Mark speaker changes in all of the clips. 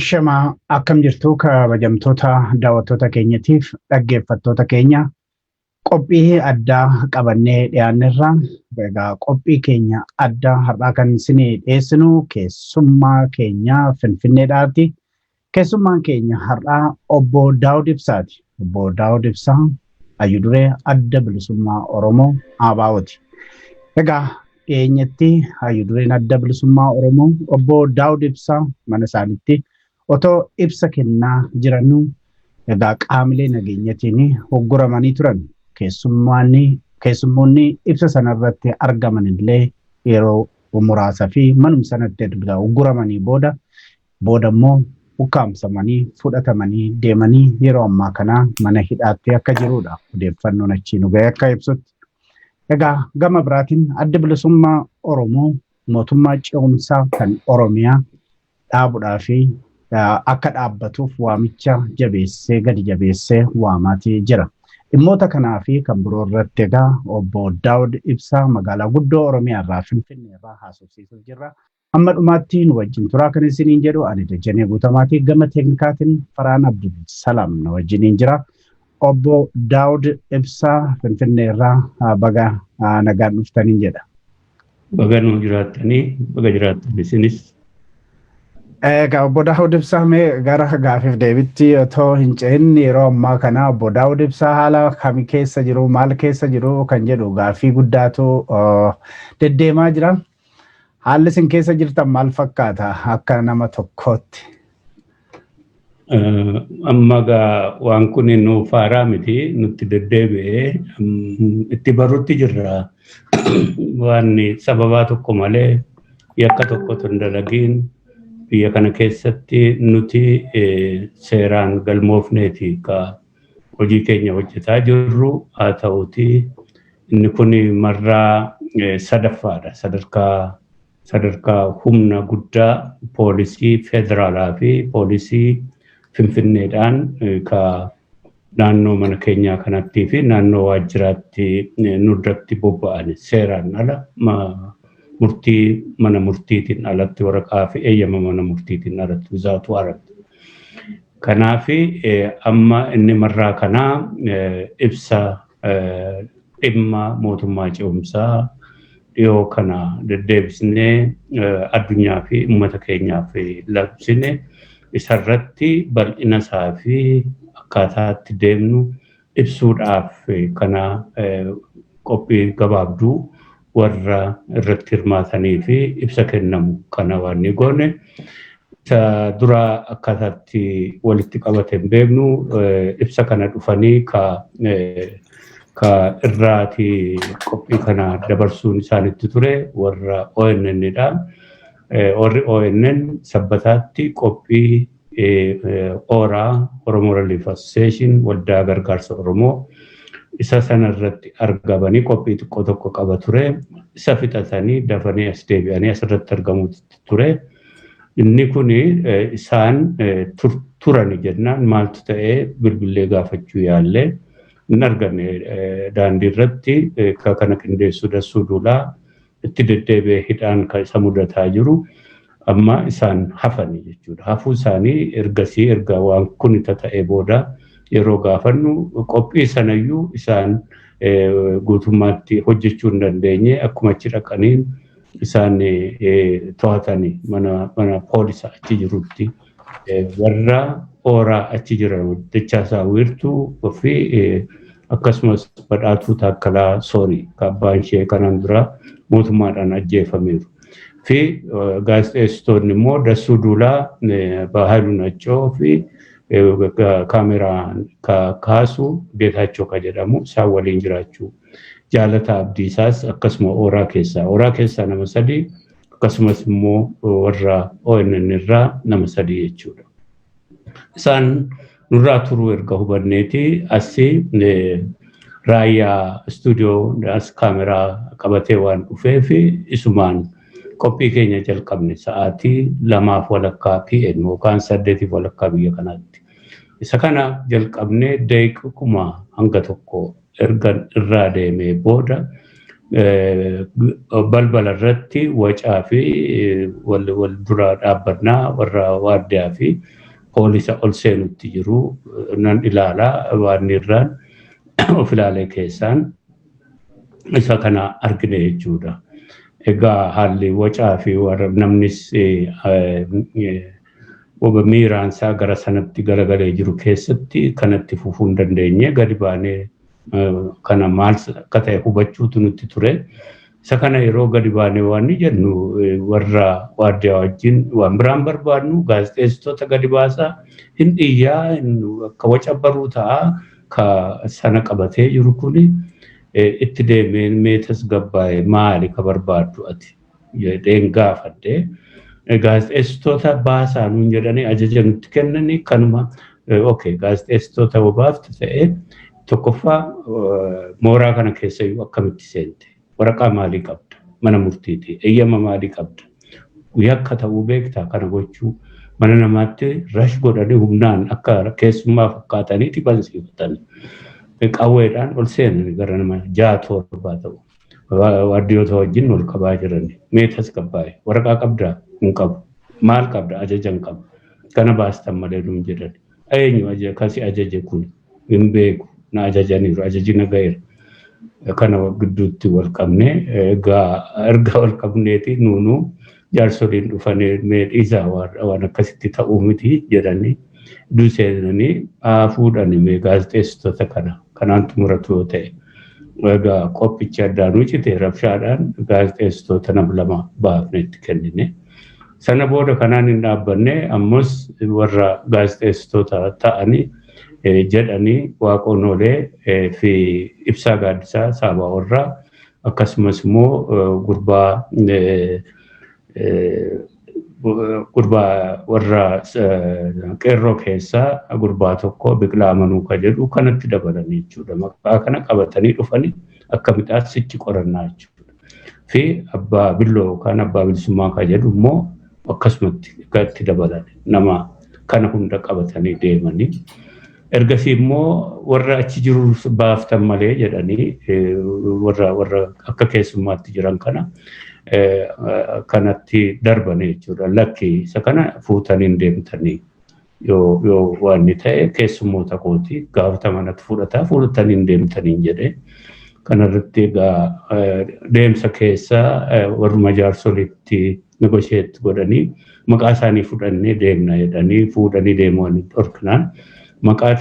Speaker 1: Ashamaa, akkam jirtu kabajamtoota daawwattoota keenyatiif dhaggeeffattoota keenya? Qophii addaa qabannee dhiyaannerra. Egaa qophii keenya addaa har'aa kan isinii dhiyeessinu keessummaa keenya Finfinneedhaati. Keessummaan keenya har'aa Obbo Daawud Ibsaati. Obbo Daawud Ibsaa hayyuduree Adda Bilisummaa Oromoo ABO'ti. Egaa dhiyeenyatti hayyudureen Adda Bilisummaa Oromoo Obbo Daawud Ibsaa mana isaaniitti otoo ibsa kennaa jiranuu egaa qaamilee nageenyatiin hogguramanii turan. Keessummoonni ibsa sanarratti argaman illee yeroo muraasaa fi manuma sanatti erga hogguramanii booda immoo ukkaamsamanii fudhatamanii deemanii yeroo ammaa kana mana hidhaatti akka jirudha odeeffannoon achii nu ga'e akka ibsutti. Egaa gama biraatiin Adda Bilisummaa Oromoo mootummaa ce'umsaa kan Oromiyaa dhaabuudhaa fi akka dhaabbatuuf waamicha jabeessee gadi jabeessee waamaatii jira. Dhimmoota kanaa fi kan biroo irratti egaa Obbo Daawud Ibsaa magaalaa guddoo Oromiyaa irraa, Finfinnee irraa haasofsiisuuf jirra. Hamma dhumaatti nu wajjin turaa kan isiniin jedhu ani Dajanee Guutamaatii, gama teeknikaatiin Faraan Abdul Salaam na wajjiniin jira. Obbo Daawud Ibsaa Finfinnee irraa baga nagaan dhuftaniin jedha.
Speaker 2: Baga nuu jiraattanii, baga jiraattan isinis.
Speaker 1: Egaa Obbo Daawud Ibsaa, mee gara gaafiif deebitti otoo hin ce'in, yeroo ammaa kana Obbo Daawud Ibsaa haala kamii keessa jiru, maal keessa jiru kan jedhu gaaffii guddaatu deddeemaa jira. Haalli isin keessa jirtan maal fakkaata akka nama tokkootti?
Speaker 2: Amma gaa waan kun nuuf haaraa miti, nutti deddeebi'ee itti barutti jirra. Waan sababaa tokko malee, yakka tokko otoo hin dalagiin biyya kana keessatti nuti seeraan galmoofneeti ka hojii keenya hojjetaa jirru. Haa ta'uuti, inni kun marraa sadaffaadha. Sadarkaa humna guddaa poolisii federaalaa fi poolisii Finfinneedhaan ka naannoo mana keenyaa kanattii fi naannoo waajjiraatti nurratti bobba'an, seeraan ala, murtii mana murtiitiin alatti, waraqaa fi eeyyama mana murtiitiin alatti, without warrant. Kanaaf amma inni marraa kanaa ibsa dhimma mootummaa ce'umsaa dhiyoo kana deddeebisnee addunyaa fi uummata keenyaaf labsine isarratti bal'ina isaa fi akkaataa itti deemnu ibsuudhaaf kana qophii gabaabduu warra irratti hirmaatanii fi ibsa kennamu kana waan ni goone. Isa dura akkaataatti walitti qabate hin beeknu. Ibsa kana dhufanii ka irraati qophii kana dabarsuun isaanitti ture warra ONN dha. Warri ONN Sabbataatti qophii ORA, Oromo Relief Association, Waldaa Gargaarsa Oromoo, isa sana irratti argamanii qophii xiqqoo tokko qaba ture. Isa fixatanii dafanii as deebi'anii asirratti argamuutti ture. Inni kun isaan turani jennaan maaltu ta'ee bilbilee gaafachuu yaallee hin arganne. Daandii irratti kana qindeessuu Dassuu Duulaa itti deddeebi'ee hidhaan kan isa mudataa jiru amma isaan hafani jechuudha. Hafuu isaanii ergasii, erga waan kun ta'ee booda yeroo gaafannu, qophii sanayyuu isaan guutummaatti hojjechuu hin dandeenye. Akkuma achi dhaqaniin isaan to'atanii mana poolisa achi jirutti warra ORA achi jiran, Dachaasaa Wiirtuu fi akkasumas Badhaatuu Taakkalaa Soorii, abbaan ishee kanaan dura mootummaadhaan ajjeefameeru. Fi gaazexeessitoonni immoo Dassuu Duulaa, Bahailuu Naccoo fi kaameraa kaasu Geetaachoo ka jedhamu isaan waliin jiraachuu. Jaalataa Abdiisaas akkasuma ORA keessaa. ORA keessaa nama sadii, akkasumas immoo warra ONN irraa nama sadii jechuudha. Isaan nurraa turuu erga hubanneeti asii Raayyaa istuudiyoo as kaameraa qabatee waan dhufeef isumaan qophii keenya jalqabne sa'aatii 2:30 PM yookaan 8:30 biyya kanaatti. Isa kana jalqabnee daqiiquma hanga tokko erga irraa deemee booda Balbala irratti wacaa fi wal dura dhaabbannaa warra waardiyaa fi poolisa ol seenutti jiru nan ilaalaa, waan irraan of ilaalee keessaan isa kana argine jechuudha. Egaa haalli wacaa fi warra namnis miiraan isaa gara sanatti garagalee jiru keessatti kanatti fufuu hin dandeenye, gadi baanee kana maal akka ta'e hubachuutu nutti ture. Isa kana yeroo gadi baanee waan jennu, warra waardiyaa wajjin waan biraan barbaadnu, gaazexeessitoota gadi baasaa, hin dhiyyaa, akka waca baruu ta'a, ka sana qabatee jiru kuni itti deemee, mee tasgabbaa'e, maali ka barbaaddu ati jedheen gaafadhe. Gaazexeessitoota baasaa nuun jedhanii ajaja nutti kennanii. Kanuma, okay, gaazexeessitoota baaftu ta'e, tokkoffaa mooraa kana keessa iyyuu akkamitti seente? Waraqaa maalii qabda? Mana murtiiti eeyyama maalii qabda? Yakka ta'uu beektaa kana gochuu? Mana namaatti rash godhanii humnaan akka keessummaa fakkaataniiti bansiifatan. Qawweedhaan ol seenanii gara nama ja'a torbaa ta'u. Waardiyyoota wajjin ol qabaa jiran. Mee tasgabbaa'e, waraqaa qabdaa? Hin qabu. Maal qabda? Ajaja hin qabu. Kana baastan malee nuun jedhan. Eenyu kasi ajaje kun? Hin beeku. Na ajajaniiru, ajaji na ga'eera. Kana gidduutti wal qabne. Egaa erga wal qabneeti nuunuu jaarsoliin dhufanii, mee dhiisaa, waan akkasitti ta'uu miti jedhanii durseenanii haa fuudhani mee gaazexeessitoota kana, kanaan xumuratu yoo ta'e. Egaa qophichi addaanuu cite. Rabshaadhaan gaazexeessitoota nama lama baafne itti kennine. Sana booda kanaan hin dhaabbanne. Ammas warra gaazexeessitoota ta'anii jedhanii Waaqoon Oolee fi Ibsaa Gaaddisaa Saabaa Warraa, akkasumas immoo gurbaa warra qeerroo keessaa gurbaa tokko Biqilaa Amanuu ka jedhu kanatti dabalanii jechuudha. Maqaa kana qabatanii dhufanii akka midhaasichi qorannaa jechuudha. Fi abbaa Billoo yookaan abbaa Bilisummaa ka jedhu immoo akkasumatti itti dabalan, nama kana hunda qabatanii deemanii. Ergasii immoo warra achi jiru baaftan malee jedhanii warra akka keessummaatti jiran kana kanatti darbanii jechuudha. Lakki, isa kana fuutanii hin deemtanii, yoo waan inni ta'e keessummoota kooti, gaafata manatti fudhataa, fuudhatanii hin deemtanii jedhee. Kanarratti egaa deemsa keessa warruma jaarsolitti negotiate godhanii, maqaa isaanii fudhannee deemna jedhanii fuudhanii deemuun dhorkinaan maqaa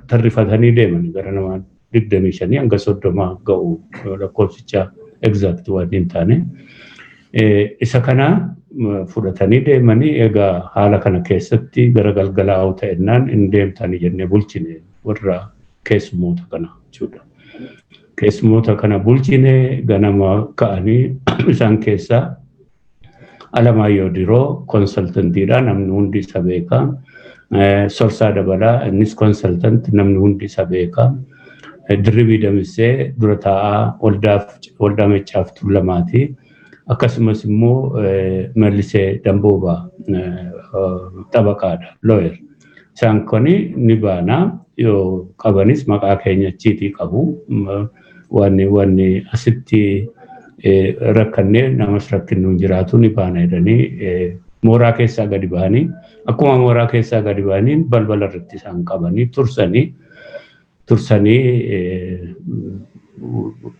Speaker 2: tarrifatanii deeman, gara nama 25 hanga 30 ga'u, lakkoofsicha exact waan hin taane. Isa kana fudhatanii deemanii, egaa haala kana keessatti gara galgalaa'uu ta'ennaan hin deemtanii jennee bulchine warra keessummoota kana jechuudha. Keessummoota kana bulchine. Ganama ka'anii isaan keessaa Alamaayyoo Diroo consultantiidha, namni hundi isa beeka. Sorsaa Dabalaa, innis consultant, namni hundi isa beeka. Dirribii Damissee dura taa'aa waldaa Maccaaf Tuulamaati. Akkasumas immoo Mallisee Damboobaa xabaqaadha, lawyer. Isaan kuni ni baana, yoo qabanis maqaa keenya achiitii qabu. Wanni asitti rakkannee namas rakkinnu hin jiraatu, ni baana jedhanii mooraa keessaa gadi ba'anii, akkuma mooraa keessaa gadi ba'anii balbala irratti isaan qabanii tursanii tursanii,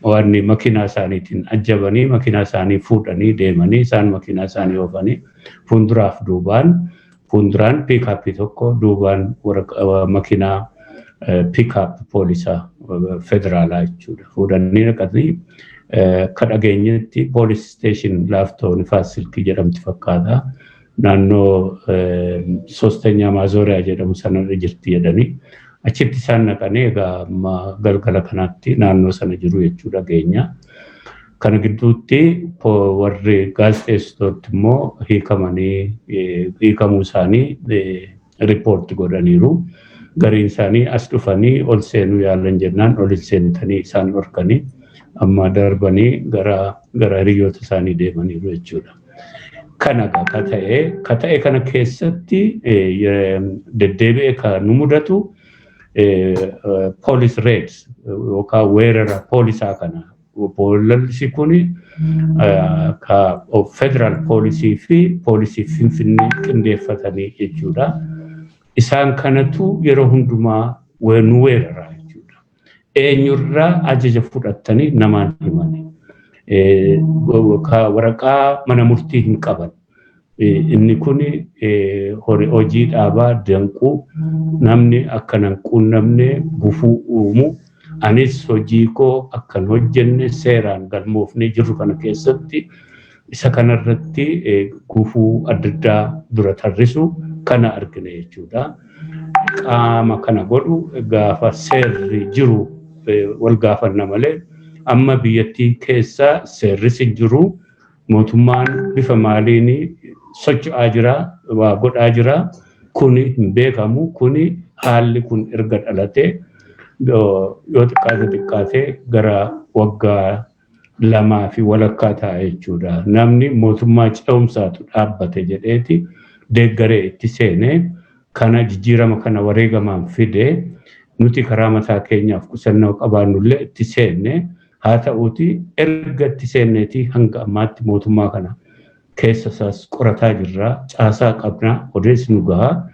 Speaker 2: wanni makiinaa isaaniitiin ajjabanii, makiinaa isaanii fuudhanii deemanii, isaan makiinaa isaanii oofanii fuulduraaf duubaan, fuulduraan piikaappii tokko, duubaan makiinaa pick-up poolisaa federaalaa jechuudha. Fuudhanii dhaqanii, akka dhageenyetti police station Laaftoo Nifaas Silkii jedhamti fakkaata. Naannoo Soosteenyaa Maazooriyaa jedhamu sanarra jirti jedhanii achitti isaan naqanii, egaa amma galgala kanaatti naannoo sana jiru jechuu dhageenya. Kana gidduutti warri gaazexeessitooti immoo hiikamanii, hiikamuu isaanii riippoorti godhaniiru. Gariin isaanii as dhufanii ol seenuu yaalan jennaan ol hin seentanii isaan dhorkanii, amma darbanii gara hiriyoota isaanii deemaniiru jechuudha. Kana ka ta'e kana keessatti deddeebi'ee ka nu mudatu police raids yookaan weerara poolisaa kana. Poolisii kun federal poolisii fi poolisii Finfinnee qindeeffatanii jechuudha. Isaan kanatu yeroo hundumaa nu weerara jechuudha. Eenyurraa ajaja fudhatanii namaan himani. Waraqaa mana murtii hin qaban. Inni kun hojii dhaabaa danquu, namni akka nan quunnamne gufuu uumu, anis hojii koo akkan hojjenne seeraan galmoofnee jirru kana keessatti isa kanarratti gufuu adda addaa dura tarrisu kana argina jechuudha. Qaama kana godhu gaafa seerri jiru wal gaafanna malee amma biyyattii keessa seerris hin jiru, mootummaan bifa maaliin socho'aa jira, waa godhaa jira, kuni hin beekamu. Kuni haalli kun erga dhalatee yoo xiqqaate xiqqaate gara waggaa 2.5 ta'a jechuudha. Namni mootummaa ce'umsaatu dhaabbate jedheeti deeggaree itti seenee kana jijjiirama kana wareegamaan fide, nuti karaa mataa keenyaaf qusannoo qabaannullee itti seenne. Haa ta'uuti erga itti seenneetii hanga ammaatti mootummaa kana keessa isaas qorataa jirra, caasaa qabna, odeessi nu gahaa.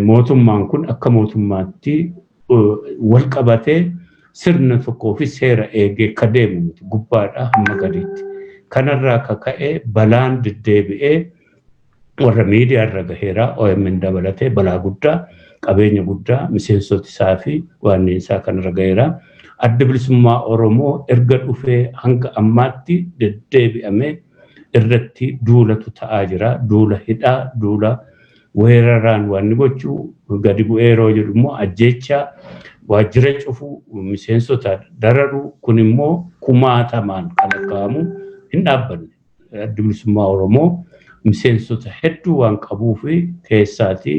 Speaker 2: Mootummaan kun akka mootummaatti wal qabatee sirna tokkoo fi seera eegee akka deemu miti gubbaadhaa hamma gadiitti. Kanarraa akka ka'e balaan deddeebi'ee warra miidiyaa irra gaheera, OMN dabalatee balaa guddaa, qabeenya guddaa miseensota isaa fi waan isaa kanarra gaheera. Adda Bilisummaa Oromoo erga dhufee hanga ammaatti deddeebi'amee irratti duulatu ta'aa jira. Duula hidhaa, duula weeraraan waan inni gochuu gadi bu'ee yeroo jedhu immoo ajjeechaa, waajjira cufuu, miseensota dararuu, kun immoo kumaatamaan kan lakkaa'amu hin dhaabbanne. Adda Bilisummaa Oromoo miseensota hedduu waan qabuu fi keessaatii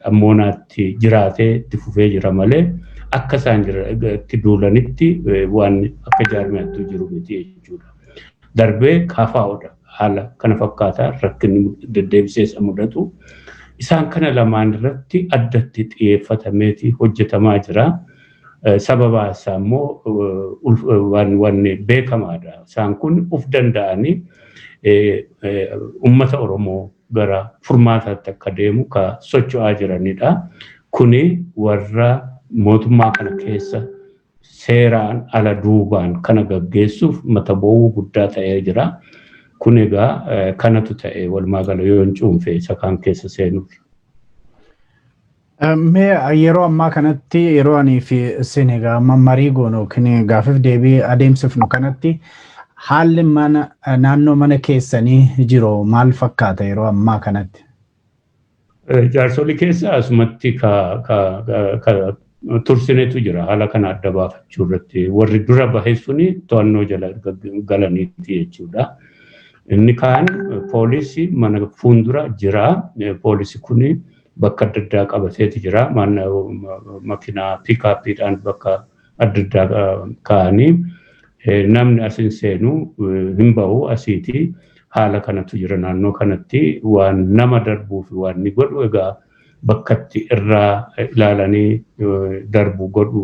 Speaker 2: ammoonaatti jiraatee itti fufee jira malee akka isaan itti duulanitti waan akka jaarmiyaatti jiru miti jechuudha. Darbee KFOdha. Haala kana fakkaataa rakkinni deddeebisee isa mudatu. Isaan kana lamaan irratti addatti xiyyeeffatameeti hojjetamaa jira. Sababa isaa immoo waan beekamaadha. Isaan kun uf danda'anii uummata Oromoo gara furmaataatti akka deemu ka socho'aa jiranidha. Kuni warra mootummaa kana keessa seeraan ala duubaan kana gaggeessuuf mata bowwuu guddaa ta'ee jira. Kun egaa kanatu ta'e walumaa gala yoo hin cuunfe isa kaan keessa seenuuf.
Speaker 1: Mee yeroo ammaa kanatti yeroo anii fi isin egaa marii goonu yookiin gaafiif deebii adeemsifnu kanatti haalli mana naannoo mana keessanii jiru maal fakkaata yeroo ammaa kanatti?
Speaker 2: Jaarsolii keessa asumatti ka tursinetu jira haala kana adda baafachuu irratti. Warri dura bahe suni to'annoo jala galaniiti jechuudha. Inni kaan poolisii mana fuuldura jira. Poolisii kuni bakka adda addaa qabateeti jira. Makiinaa piikaappiidhaan bakka adda addaa kaa'anii namni asin seenu hin bahu asiiti. Haala kanatu jira naannoo kanatti waan nama darbuu fi waan ni godhu egaa bakkatti irraa ilaalanii darbu godhu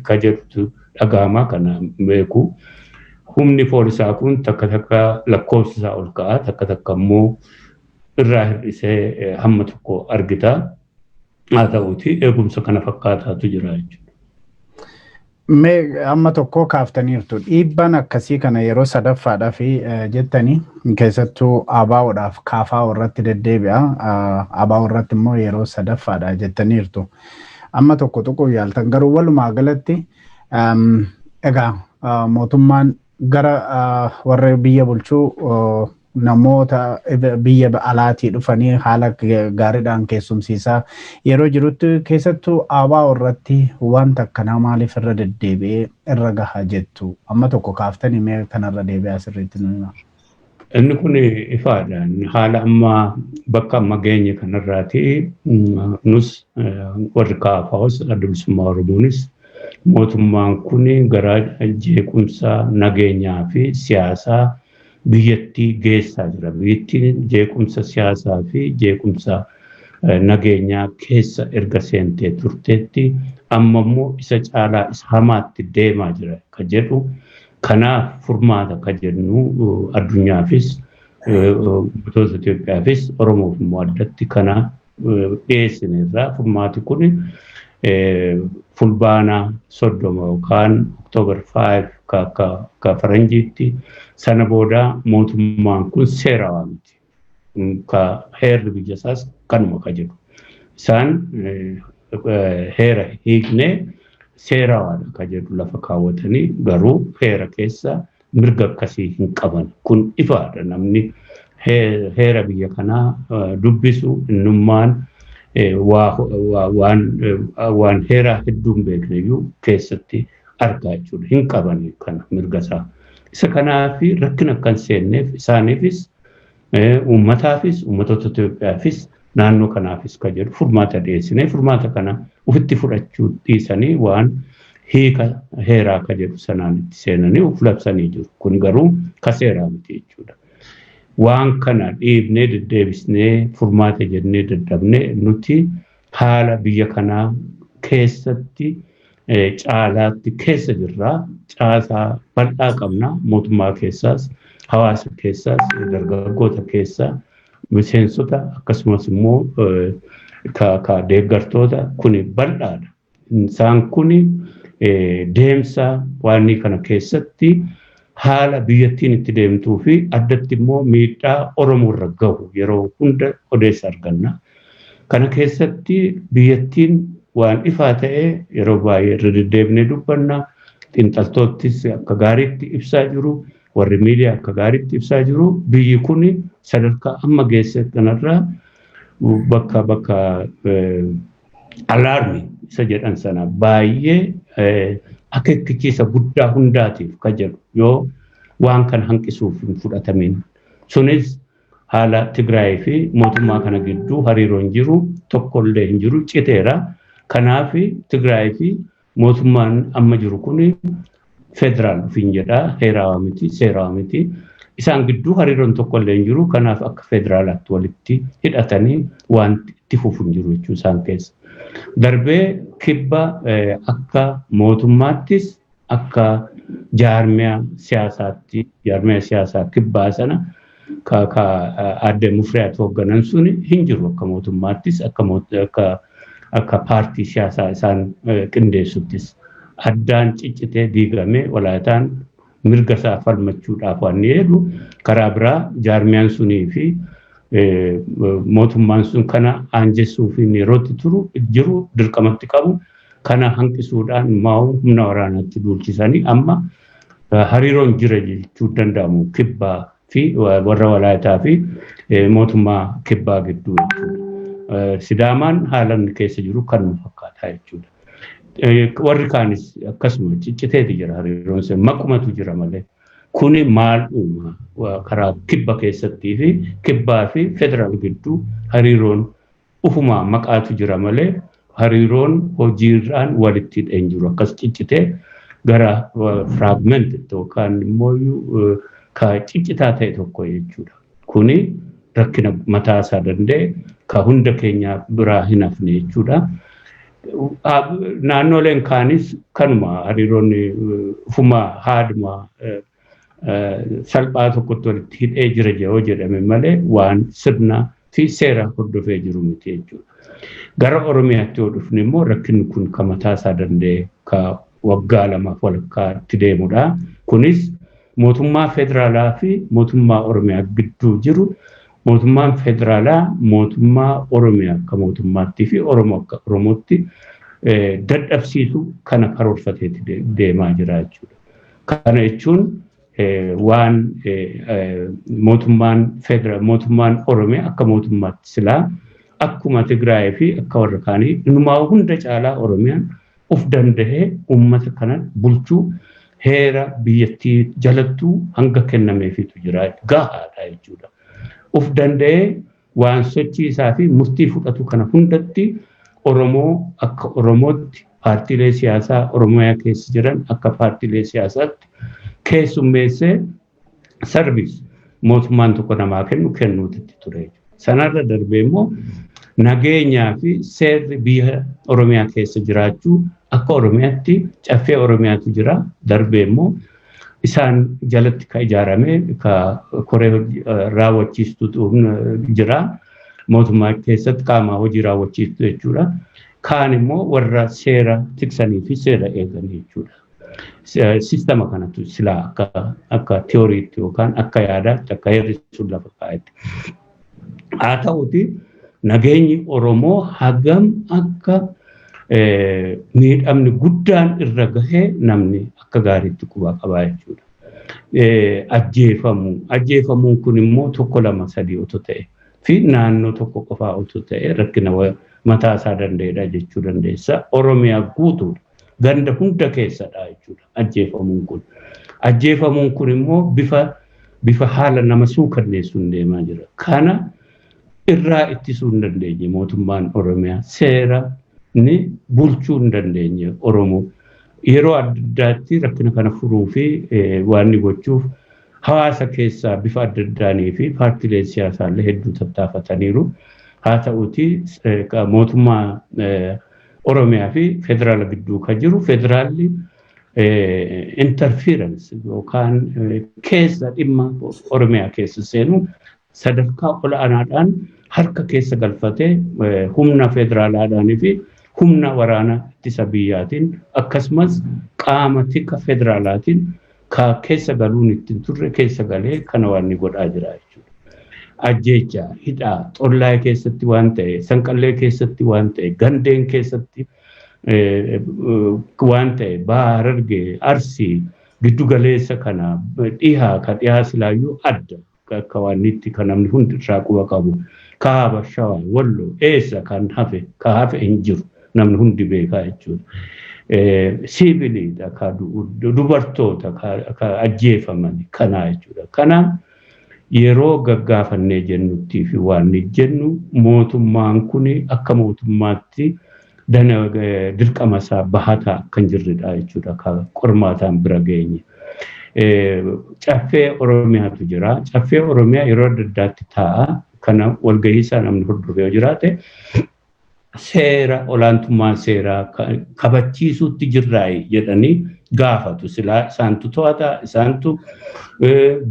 Speaker 2: ka jedhutu dhaga'ama kana beeku. Humni poolisaa kun takka takka lakkoofsa isaa ol ka'a, takka takka immoo irraa hir'isee hamma tokko argita. Haa ta'uuti eegumsa kana fakkaataatu jira jechuudha.
Speaker 1: Mee amma tokko kaaftaniirtu, dhiibbaan akkasii kana yeroo sadaffaadhaaf jettanii keessattuu ABOdhaaf KFO irratti deddeebi'a. ABO irratti immoo yeroo sadaffaadha jettaniirtu. Amma tokko tuquuf yaaltan garuu walumaa galatti egaa mootummaan gara warra biyya bulchuu namoota biyya alaatii dhufanii haala gaariidhaan keessumsiisaa yeroo jirutti keessattuu ABO irratti wanta akkanaa maaliif irra deddeebi'ee irra gahaa jettu? Amma tokko kaaftanii mee kanarra deebi'aa sirriitti nu himaa.
Speaker 2: Inni kun ifaadha. Haala amma bakka amma geenye kanarraati nus warri KFOs Adda Bilisummaa Oromoonis mootummaan kun gara jeequmsa nageenyaa fi siyaasaa biyyattii geessaa jira. Biyyattiin jeequmsa siyaasaa fi jeequmsa nageenyaa keessa erga seentee turteetti amma immoo isa caalaa isa hamaatti deemaa jira ka jedhu. Kanaaf furmaata ka jennu addunyaafis, uummattoota Itoophiyaafis, Oromoof immoo addatti kana dhiyeessineerra. Furmaati kun Fulbaana 30 yookaan October 5 ka faranjiitti, sana booda mootummaan kun seerawaa miti. Ka heerri biyya isaas kanuma ka jedhu. Isaan heera hiiknee seerawaadha ka jedhu lafa kaawwatanii, garuu heera keessa mirga akkasii hin qaban. Kun ifaadha, namni heera biyya kanaa dubbisu innummaan waan heeraa hedduu hin beekne iyyuu keessatti argaa jechuudha. Hin qaban kana mirga isaa. Isa kanaaf rakkina akka hin seenneef isaaniifis, uummataafis, uummatoota Itoophiyaafis, naannoo kanaafis ka jedhu furmaata dhiyeessinee, furmaata kana ofitti fudhachuu dhiisanii waan hiika heeraa ka jedhu sanaan itti seenanii of labsanii jiru. Kun garuu ka seeraa miti jechuudha. Waan kana dhiibnee deddeebisnee furmaata jennee dadhabnee, nuti haala biyya kanaa keessatti caalaatti keessa jirraa, caasaa bal'aa qabna, mootummaa keessaas, hawaasa keessaas, dargaggoota keessaa, miseensota, akkasumas immoo ka deeggartoota kuni bal'aadha. Isaan kuni deemsa waan kana keessatti haala biyyattiin itti deemtuu fi addatti immoo miidhaa Oromoo irra gahu yeroo hunda odeessa arganna. Kana keessatti biyyattiin waan ifaa ta'e yeroo baay'ee irra deddeebinee dubbanna. Xiinxaltoottis akka gaariitti ibsaa jiru. Warri miidiyaa akka gaariitti ibsaa jiru. Biyyi kun sadarkaa amma geesse kanarraa bakka alarm isa jedhan sana baay'ee akeekkachiisa guddaa hundaatiif ka jedhu yoo waan kana hanqisuuf hin fudhatamin. Sunis haala Tigraay fi mootummaa kana gidduu hariiroon jiru tokkollee hin jiru, citeera. Kanaaf Tigraay fi mootummaan amma jiru kun federaal ofiin jedha, heerawaa miti, seerawaa miti. Isaan gidduu hariiroon tokkollee hin jiru. Kanaaf akka federaalaatti walitti hidhatanii waan itti fufu hin jiru jechuu isaan keessa. Darbee kibba akka mootummaattis akka jaarmiyaa siyaasaatti, jaarmiyaa siyaasaa kibbaa sana ka aadde Mufriyaat hoogganan sun hin jiru, akka mootummaattis akka paartii siyaasaa isaan qindeessuttis addaan ciccitee diigamee. Walaayitaan mirga isaa falmachuudhaaf waan jedhu, karaa biraa jaarmiyaan sunii fi mootummaan sun kana aanjessuu fi yerootti turu jiru dirqamatti qabu kana hanqisuudhaan maa'u humna waraanaatti duulchisanii amma hariiroon jira jechuu danda'amu kibbaa fi warra Walaayitaa fi mootummaa kibbaa gidduu jechuudha. Sidaamaan haala inni keessa jiru kan nu fakkaataa jechuudha. Warri kaanis akkasuma cicciteeti jira hariiroon isaa, maqumatu jira malee. Kuni maal uuma? Karaa kibba keessattii fi kibbaa fi federaal gidduu hariiroon ufumaa maqaatu jira malee hariiroon hojiirraan walitti hidheen jiru, akkas ciccitee gara fragment yookaan immoo ka ciccitaa ta'e tokko jechuudha. Kuni rakkina mataa isaa danda'e ka hunda keenya biraa hin hafne jechuudha. Naannoleen kaanis kanuma, hariiroon ufumaa haaduma salphaa tokkotti walitti hidhee jira yoo jedhame malee waan sirna fi seera hordofee jiru miti jechuudha. Gara Oromiyaatti yoo dhufne immoo rakkinni kun ka mataa isaa danda'e ka waggaa 2f walakkaatti deemudha. Kunis mootummaa federaalaa fi mootummaa Oromiyaa gidduu jiru, mootummaan federaalaa mootummaa Oromiyaa akka mootummaattii fi Oromoo akka Oromootti dadhabsiisu kana karoorfateeti deemaa jira jechuudha. Kana jechuun waan mootummaan federaal, mootummaan Oromiyaa akka mootummaatti silaa akkuma Tigraay fi akka warra kaanii, inumaa hunda caalaa Oromiyaan of danda'ee uummata kana bulchuu heera biyyattii jalattuu hanga kennameefitu jira, gahaadha jechuudha. Of danda'ee waan sochii isaa fi murtii fudhatu kana hundatti Oromoo akka Oromootti, paartiilee siyaasaa Oromiyaa keessa jiran akka paartiilee siyaasaatti keessummeessee service mootummaan tokko namaa kennu kennuutitti ture. Sanarra darbee immoo Nageenyaa fi seerri biyya Oromiyaa keessa jiraachuu akka Oromiyaatti caffee Oromiyaatu jira. Darbee immoo isaan jalatti ka ijaarame ka koree raawwachiistutu jira. Mootummaa keessatti qaama hojii raawwachiistu jechuudha. Kaan immoo warra seera tiksanii fi seera eegan jechuudha. Sistema kanatu silaa akka tiyooriitti yookaan akka yaadaatti akka heerri sun lafa kaa'etti. Haa ta'uti, nageenyi Oromoo hagam akka miidhamni guddaan irra gahee namni akka gaariitti quba qabaa jechuudha. Ajjeefamuu. Ajjeefamuun kun immoo tokko, lama, sadii otoo ta'e fi naannoo tokko qofaa otoo ta'e rakkina mataa isaa danda'edha jechuu dandeessa. Oromiyaa guutuudha. Ganda hunda keessadha jechuudha ajjeefamuun kun. Ajjeefamuun kun immoo bifa haala nama suukanneessuun deemaa jira. Kana irraa ittisuu hin dandeenye mootummaan Oromiyaa, seera ni bulchuu hin dandeenye Oromoo. Yeroo adda addaatti rakkina kana furuu fi waan inni gochuuf hawaasa keessaa bifa adda addaanii fi paartiileen siyaasaa illee hedduu tattaafataniiru. Haa ta'uti, mootummaa Oromiyaa fi federaala gidduu kan jiru federaalli interference yookaan keessa dhimma Oromiyaa keessa seenu sadarkaa olaanaadhaan harka keessa galfatee humna federaalaadhaanii fi humna waraana ittisa biyyaatiin akkasumas qaama tika federaalaatiin ka keessa galuun ittiin turre keessa galee kana waan inni godhaa jira jechuudha. Ajjeecha, hidhaa, Xollaa keessatti waan ta'e, Sanqallee keessatti waan ta'e, Gandeen keessatti waan ta'e, Baha Harargee, Arsii, giddu galeessa kana, dhihaa ka dhihaa silaayyuu adda akka waan itti kan namni hundi irraa quba qabu. Kaaba, Shawaa, Walloo, eessa kan hafe, ka hafe hin jiru, namni hundi beekaa jechuudha. Siiviliidha ka dubartoota ka ajjeefaman kanaa jechuudha. Kana yeroo gaggaafannee jennuttii fi waan jennu, mootummaan kun akka mootummaatti dirqama isaa bahataa akka hin jirredha jechuudha ka qormaataan bira geenye. Caffee Oromiyaatu jira. Caffee Oromiyaa yeroo adda addaatti taa'a. Kana walgahii isaa namni hordofee yoo jiraate, seera olaantummaa seeraa kabachiisuutti jirraayi jedhanii gaafatu. Silaa isaantu to'ata, isaantu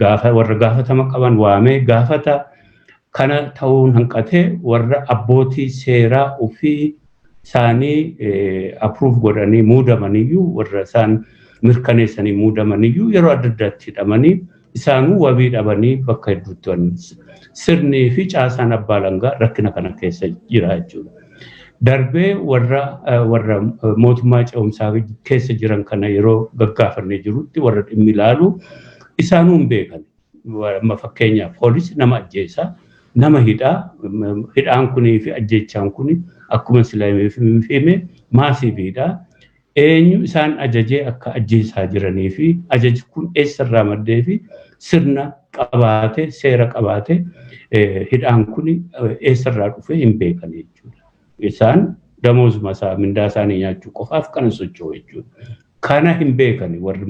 Speaker 2: gaafa warra gaafatama qaban waamee gaafata. Kana ta'uun hanqatee warra abbootii seeraa ofii isaanii approve godhanii muudamaniyyuu, warra isaan mirkaneessanii muudamaniyyuu yeroo adda addaatti hidhamanii, isaanuu wabii dhabanii bakka hedduutti sirnii fi caasaan abbaa alangaa rakkina kana keessa jira jechuudha. Darbee warra mootummaa ce'umsaa keessa jiran kana yeroo gaggaafannee jirutti, warra dhimmi ilaalu isaanuu hin beekan. Amma fakkeenyaaf poolisii nama ajjeesaa, nama hidhaa, hidhaan kunii fi ajjeechaan kuni akkuma sila hime massiveidha. Eenyu isaan ajajee akka ajjeesaa jiranii fi ajaji kun eessarraa maddee fi sirna qabaate, seera qabaate hidhaan kun eessarraa dhufe hin beekan jechuudha. Isaan damoozuma isaa, mindaa isaanii nyaachuu qofaaf kana socho'u jechuudha. Kana hin beekan warri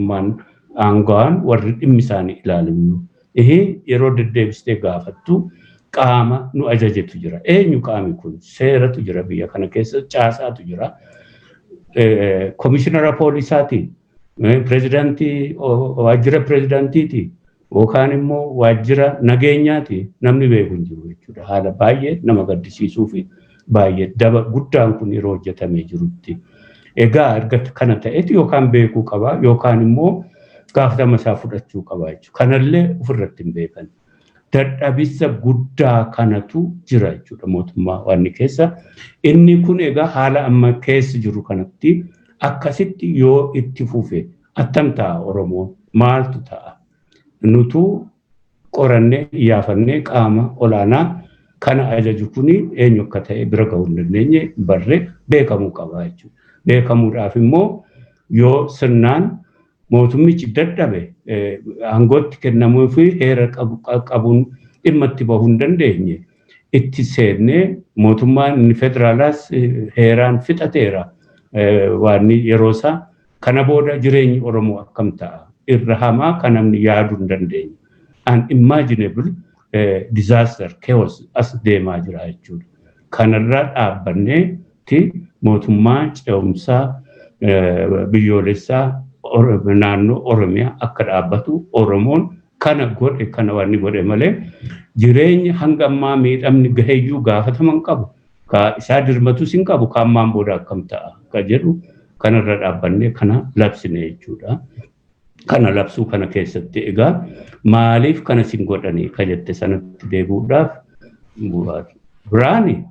Speaker 2: aangawaan, warri dhimmi isaanii ilaalamu. Ihee, yeroo deddeebistee gaafattu qaama nu ajajetu jira. Eenyu qaami kun? Seeratu jira, biyya kana keessa caasaatu jira. Komishinara poolisaati, pirezidaantii, waajjira pirezidaantiiti yookaan immoo waajjira nageenyaati, namni beeku hin jiru jechuudha. Haala baay'ee nama gaddisiisuu fi baay'ee daba guddaan kun yeroo hojjetamee jirutti. Egaa erga kana ta'eeti yookaan beekuu qaba yookaan immoo gaafatama isaa fudhachuu qaba jechuudha. Kanallee ofirratti hin beekan. Dadhabisa guddaa kanatu jira jechuudha mootummaa wanni keessa. Inni kun egaa haala amma keessa jiru kanatti akkasitti yoo itti fufe attam ta'a Oromoon, maaltu ta'a? Nutu qorannee iyyaafannee qaama olaanaa kana ajaju kuni eenyu akka ta'e bira gahuu hin dandeenye, barree beekamuu qaba jechuudha. Beekamuudhaaf immoo yoo sirnaan mootummichi dadhabe, aangootti kennamuu fi heera qabuun dhimma itti bahuu hin dandeenye, itti seennee mootummaan inni federaalaas heeraan fixateera waan yeroo isaa kana booda jireenyi Oromoo akkam ta'a, irra hamaa kan namni yaaduu hin dandeenye. Unimaginable disaster, chaos as deemaa jira jechuudha. Kanarraa dhaabbanneetti mootummaa ce'umsaa biyyoolessaa naannoo Oromiyaa akka dhaabbatu Oromoon kana godhe, kana waan inni godhe malee jireenya hanga ammaa miidhamni gaheeyyuu gaafataman qabu. Ka isaa dirmatus hin qabu, ka ammaan booda akkam ta'a ka jedhu kanarra dhaabbannee kana labsine jechuudha. Kana labsuu kana keessatti egaa maaliif kana sin godhanii ka jette sanatti deebi'uudhaaf, biraani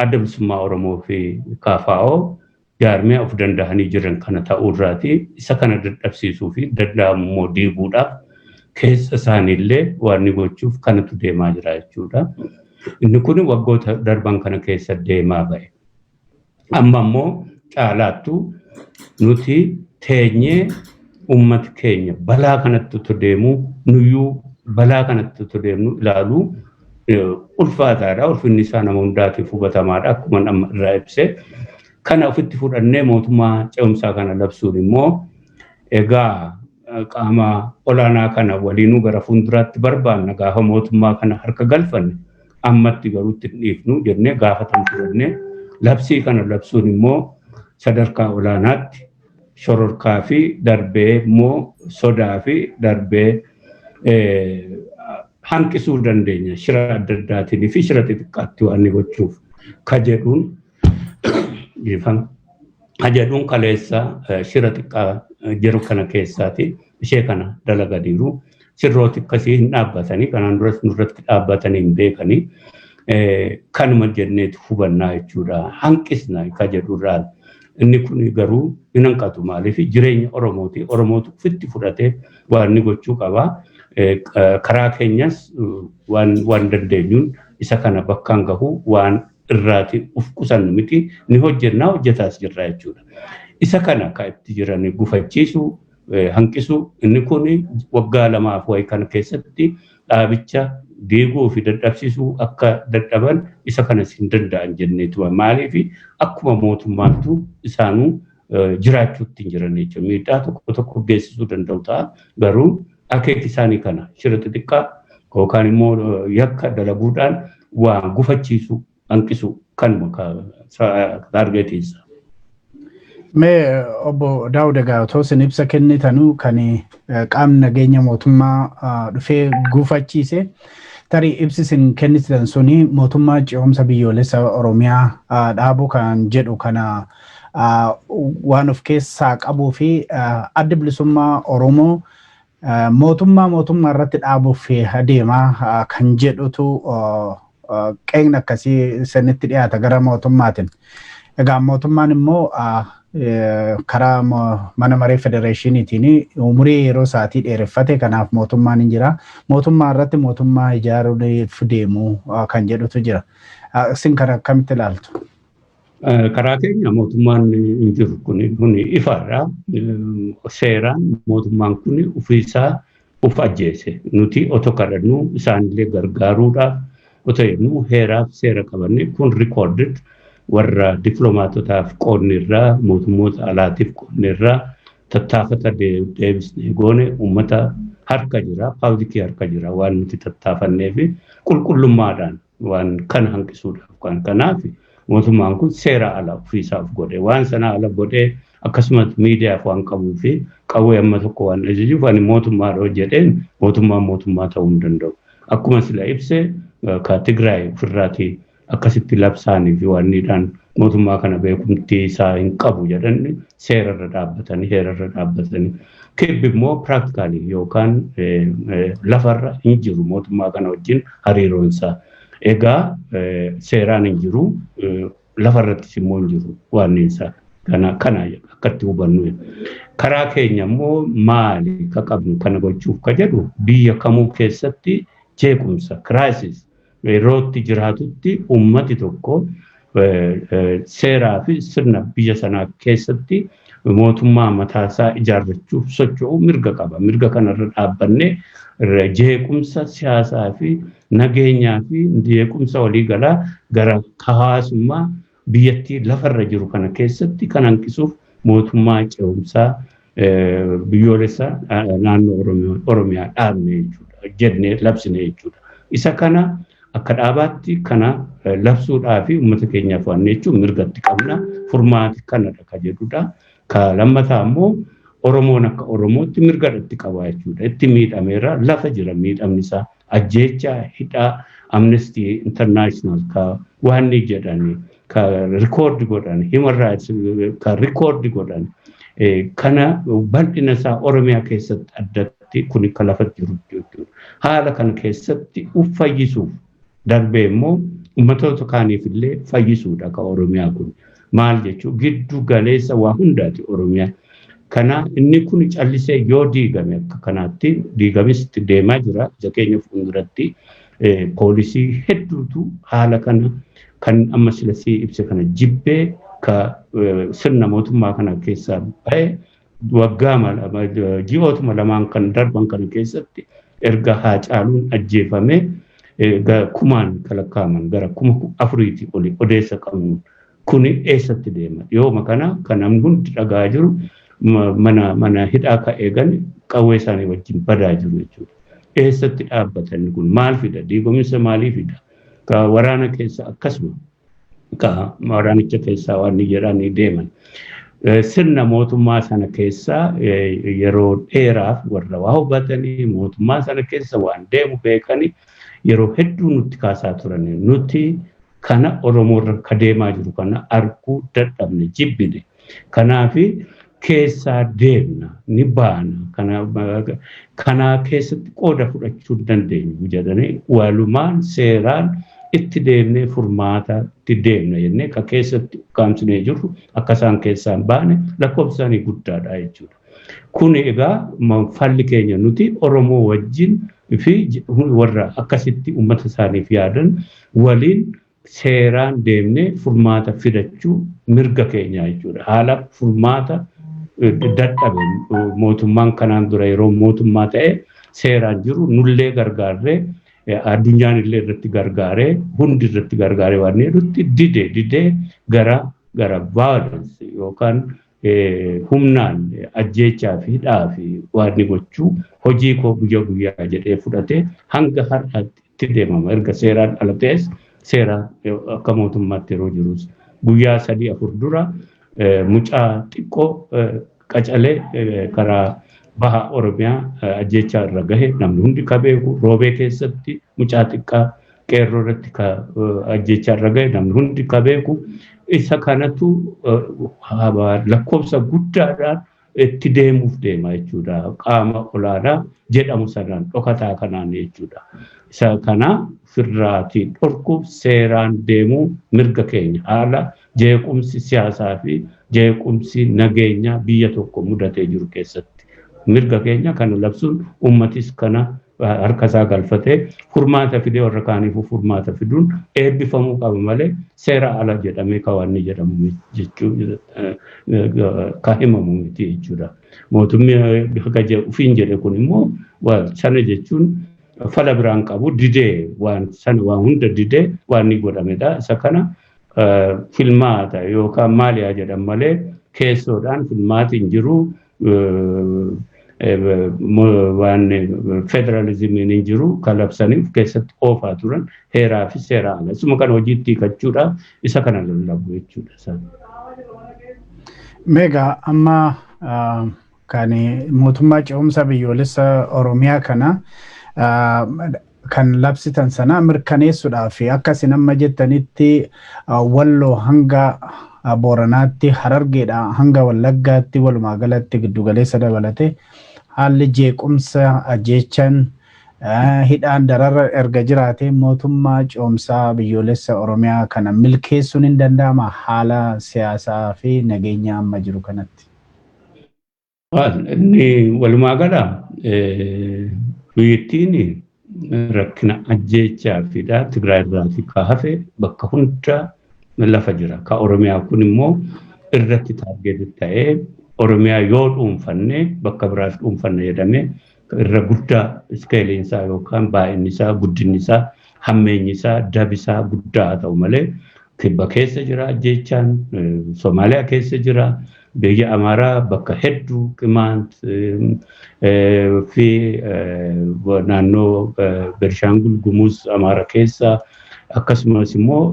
Speaker 2: Adda Bilisummaa Oromoo fi KFO jaarmiyaa of danda'anii jiran kana ta'uurraati isa kana dadhabsiisuu fi danda'amu immoo diiguudhaaf keessa isaaniillee waan inni gochuuf kanatu deemaa jira jechuudha. Inni kun waggoota darban kana keessa deemaa ba'e. Amma immoo caalaattu nuti teenyee uummati keenya balaa kanatti utuu deemu, nuyyuu balaa kanatti utuu deemnu ilaaluu ulfaataadha. Ulfinni isaa nama hundaatiif hubatamaadha akkuma amma irraa ibse. Kana ofitti fudhannee mootummaa ce'umsaa kana labsuun immoo egaa qaama olaanaa kana waliinuu gara fuulduraatti barbaanna gaafa mootummaa kana harka galfanne, ammatti garuu itti dhiifnu jennee gaafatamu fudhannee labsii kana labsuun immoo sadarkaa olaanaatti shororkaa fi darbee immoo sodaa fi darbee hanqisuu dandeenya shira adda addaatiin fi shira xixiqqaatti waan inni gochuuf ka jedhuun ka jedhuun kaleessa shira xiqqaa jiru kana keessaati ishee kana dalaganiiru. Shirrooti akkasii hin dhaabbatanii, kanaan duras nurratti dhaabbatanii hin beekanii, kanuma jenneetu hubannaa jechuudha. Hanqisna ka jedhurraan inni kun garuu hin hanqatu, maaliif jireenya Oromooti. Oromootu ofitti fudhatee waan inni gochuu qaba. Karaa keenyas waan dandeenyuun isa kana bakkaan gahu waan irraati uf qusannu miti, ni hojjennaa, hojjetaas jirra jechuudha. Isa kana kan itti jiran gufachiisu, hanqisu, inni kun waggaa 2f wayii kana keessatti dhaabicha diiguu fi dadhabsiisuu akka dadhaban isa kanas hin danda'an jenneetu, maaliif akkuma mootummaattu isaanuu jiraachuutti hin jiran jechuudha. Miidhaa tokko tokko geessisuu danda'u ta'a, garuu akeeki isaanii kana shira xixiqqaa yookaan immoo yakka dalaguudhaan waan gufachiisu, hanqisu, kanuma taargeetiinsa.
Speaker 1: Mee obbo Daawud, egaa otoo isin ibsa kennitanuu kan qaamni nageenya mootummaa dhufee gufachiise, tarii ibsi isin kennitan suni mootummaa ce'umsa biyyoolessa Oromiyaa dhaabuu kan jedhu kana waan of keessaa qabuu fi Addi Bilisummaa Oromoo mootummaa irratti dhaabuuf adeemaa kan jedhutu qeeqni akkasii isinitti dhiyaata gara mootummaatiin. Egaa mootummaan immoo karaa mana maree federeeshiniitiin umurii yeroo isaatii dheereffate, kanaaf mootummaan hin jira. Mootummaa irratti mootummaa ijaaruuf deemu kan jedhutu jira. Isin kana akkamitti ilaaltu?
Speaker 2: Karaa keenya mootummaan hin jiru, kun ifaadha. Seeraan mootummaan kun ofiisaa of ajjeese. Nuti otoo kadhannu, isaanillee gargaaruudhaaf otoo jennu, heeraaf seera qabanne kun recorded, warra diplomaatotaaf qoodni irraa, mootummoota alaatiif qoodni irraa, tattaafata deebisnee goone uummata harka jira, public harka jira waan nuti tattaafannee fi qulqullummaadhaan waan kana hanqisuudhaaf kan. Kanaaf mootummaan kun seera ala ofiisaaf godhe, waan sana ala godhee akkasumas miidiyaaf waan qabuu fi qawwee amma tokko waan ajajuuf, ani mootummaadha hojjedheen mootummaan mootummaa ta'uu hin danda'u. Akkuma sila ibse, ka Tigraay ofirraatii akkasitti labsaanii fi waan niidhaan mootummaa kana beekumtii isaa hin qabu jedhani seerarra dhaabbatanii, heerarra dhaabbatanii. Kibbi immoo practically yookaan lafarra hin jiru mootummaa kana wajjin hariiroon isaa. Egaa seeraan hin jiru, lafarrattis immoo hin jiru waan isaa. Kana akkatti hubannu. Karaa keenya immoo maali ka qabnu kana gochuuf ka jedhu, biyya kamuu keessatti jeequmsa, crisis yerootti jiraatutti ummati tokko seeraa fi sirna biyya sanaa keessatti mootummaa mataasaa ijaarrachuuf socho'uu mirga qaba. Mirga kanarra dhaabbannee jeequmsa siyaasaa fi nageenyaa fi jeequmsa waliigalaa gara hawaasummaa biyyattii lafarra jiru kana keessatti kan hanqisuuf mootummaa ce'umsaa biyyoolessa naannoo Oromiyaa dhaabne jechuudha. Jennee labsine jechuudha. Isa kana Akka dhaabaatti kana labsuudhaa fi uummata keenyaaf waan jechuun mirgatti qabna. Furmaati kanadha ka jedhudha. Ka lammataa immoo Oromoon akka Oromootti mirga itti qaba jechuudha. Itti miidhameera, lafa jira miidhamni isaa, ajjeechaa, hidhaa, Amnesty International ka waan ni jedhani, ka rikoordi godhan, Human Rights ka rikoordi godhan, kana bal'ina isaa Oromiyaa keessatti addatti kun akka lafa jiru jechuudha. Haala kana keessatti uf fayyisuuf darbee immoo uummatoota kaaniif illee fayyisuudha ka Oromiyaa kun. Maal jechuun giddu galeessa waa hundaati Oromiyaa. Kana inni kun callisee yoo diigame akka kanaatti diigamis itti deemaa jira. Ija keenya fuulduratti poolisii hedduutu haala kana kan amma silasii ibsa kana jibbee ka sirna mootummaa kana keessaa ba'e waggaa ji'ootuma lamaan kan darban kana keessatti erga Haacaaluun ajjeefame kumaan kalakkaa'aman gara 4,000 oli odeessa qabnu kuni eessatti deema? Yooma kana kan namni hundi dhagaa jiru mana hidhaa ka eegan qawwee isaanii wajjin badaa jiru jechuudha. Eessatti dhaabbatan kun maal fida? Diigomsa maalii fida? Ka waraana keessa akkasuma ka waraanicha keessaa waan ni jedhanii deeman. Sirna mootummaa sana keessa yeroo dheeraaf warra waa hubatanii mootummaa sana keessa waan deemu beekanii yeroo hedduu nutti kaasaa turan. Nuti kana Oromoorra ka deemaa jiru kana arguu dadhabne, jibbine. Kanaafi keessaa deemna, ni baana, kana keessatti qooda fudhachuu hin dandeenyu jedhanii walumaan seeraan itti deemnee furmaata itti deemna jennee ka keessatti ukkaamsinee jirru akka isaan keessaa hin baane lakkoofsa isaanii guddaadha jechuudha. Kun egaa falli keenya nuti Oromoo wajjin fi warra akkasitti uummata isaaniif yaadan waliin seeraan deemnee furmaata fidachuu mirga keenya jechuudha. Haala furmaata dadhabe mootummaan kanaan dura yeroo mootummaa ta'e seeraan jiru nullee gargaarree addunyaan illee irratti gargaaree hundi irratti gargaaree waan jedhutti didee gara violence yookaan humnaan ajjeechaa fi hidhaa fi waan inni gochuu hojii koo guyyaa guyyaa jedhee fudhatee hanga har'aatti itti deemama. Erga seeraan ala ta'es seera akka mootummaatti yeroo jirus guyyaa 3-4 dura mucaa xiqqoo qacalee karaa baha Oromiyaa ajjeechaa irra gahe namni hundi ka beeku, roobee keessatti mucaa xiqqaa qeerroo irratti ka ajjeechaa irra gahe namni hundi ka beeku. Isa kanatu lakkoofsa guddaadhaan itti deemuuf deema jechuudha. Qaama olaanaa jedhamu sanaan dhokataa kanaan jechuudha. Isa kana ofirraatii dhorkuuf seeraan deemuu mirga keenya. Haala jeequmsi siyaasaa fi jeequmsi nageenyaa biyya tokko mudatee jiru keessatti mirga keenya kana labsuun uummatis kana harka isaa galfatee furmaata fidee warra kaaniif furmaata fiduun eebbifamuu qaba malee seera ala jedhamee ka waan jedhamu jechuu ka himamu miti jechuudha. Mootummi akka ofiin jedhe kun immoo sana jechuun fala biraan qabu didee waan sana waan hunda didee waan ni godhamedha. Isa kana filmaata yookaan maaliyaa jedhan malee keessoodhaan filmaati hin jiru. Waan federaalizimiin hin jiru kalabsaniif keessatti oofaa turan heeraa fi seera ala. Isuma kana hojiitti hiikachuudhaaf isa kana lallabu jechuudha.
Speaker 1: Meegaa amma kan mootummaa ce'umsa biyyoolessa Oromiyaa kana kan labsitan sana mirkaneessuudhaaf akka isin amma jettanitti Walloo hanga Booranaatti, Harargeedha hanga Wallaggaatti, walumaa galatti giddugaleessa dabalate haalli jeequmsa ajjeechan hidhaan darara erga jiraate mootummaa ce'umsaa biyyoolessa Oromiyaa kana milkeessuun hin danda'ama haala siyaasaa fi nageenya amma jiru kanatti.
Speaker 2: Inni walumaa gala biyyattiin rakkina ajjeechaa fi Tigraay irraatii ka hafe bakka hunda lafa jira. Ka Oromiyaa kun immoo irratti taargeetii ta'ee Oromiyaa yoo dhuunfanne bakka biraas dhuunfanne jedhamee irra guddaa iskeeliin isaa yookaan baay'inni isaa, guddinni isaa, hammeenyi isaa, dabi isaa guddaa haa ta'u malee kibba keessa jira ajjeechaan, Somaaliyaa keessa jira, Biyya Amaaraa bakka hedduu Qimaant fi naannoo Benishaangul Gumuz Amaara keessa, akkasumas immoo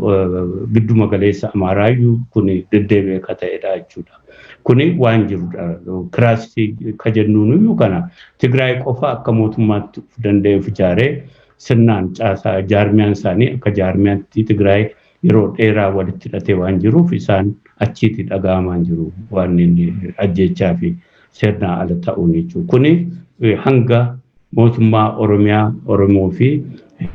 Speaker 2: gidduma galeessa Amaaraayyuu kun deddeebi'ee ka ta'edha jechuudha. Kuni waan jirudha. Kiraasii ka jennuun kana Tigraay qofa akka mootummaatti of danda'e of ijaaree sirnaan caasaa jaarmiyaan isaanii akka jaarmiyaatti Tigraay yeroo dheeraa walitti hidhatee waan jiruuf isaan achiitti dhaga'amaa jiru waan inni ajjechaa fi sirnaa ala ta'uun jechuudha. Kuni hanga mootummaa Oromiyaa, Oromoo fi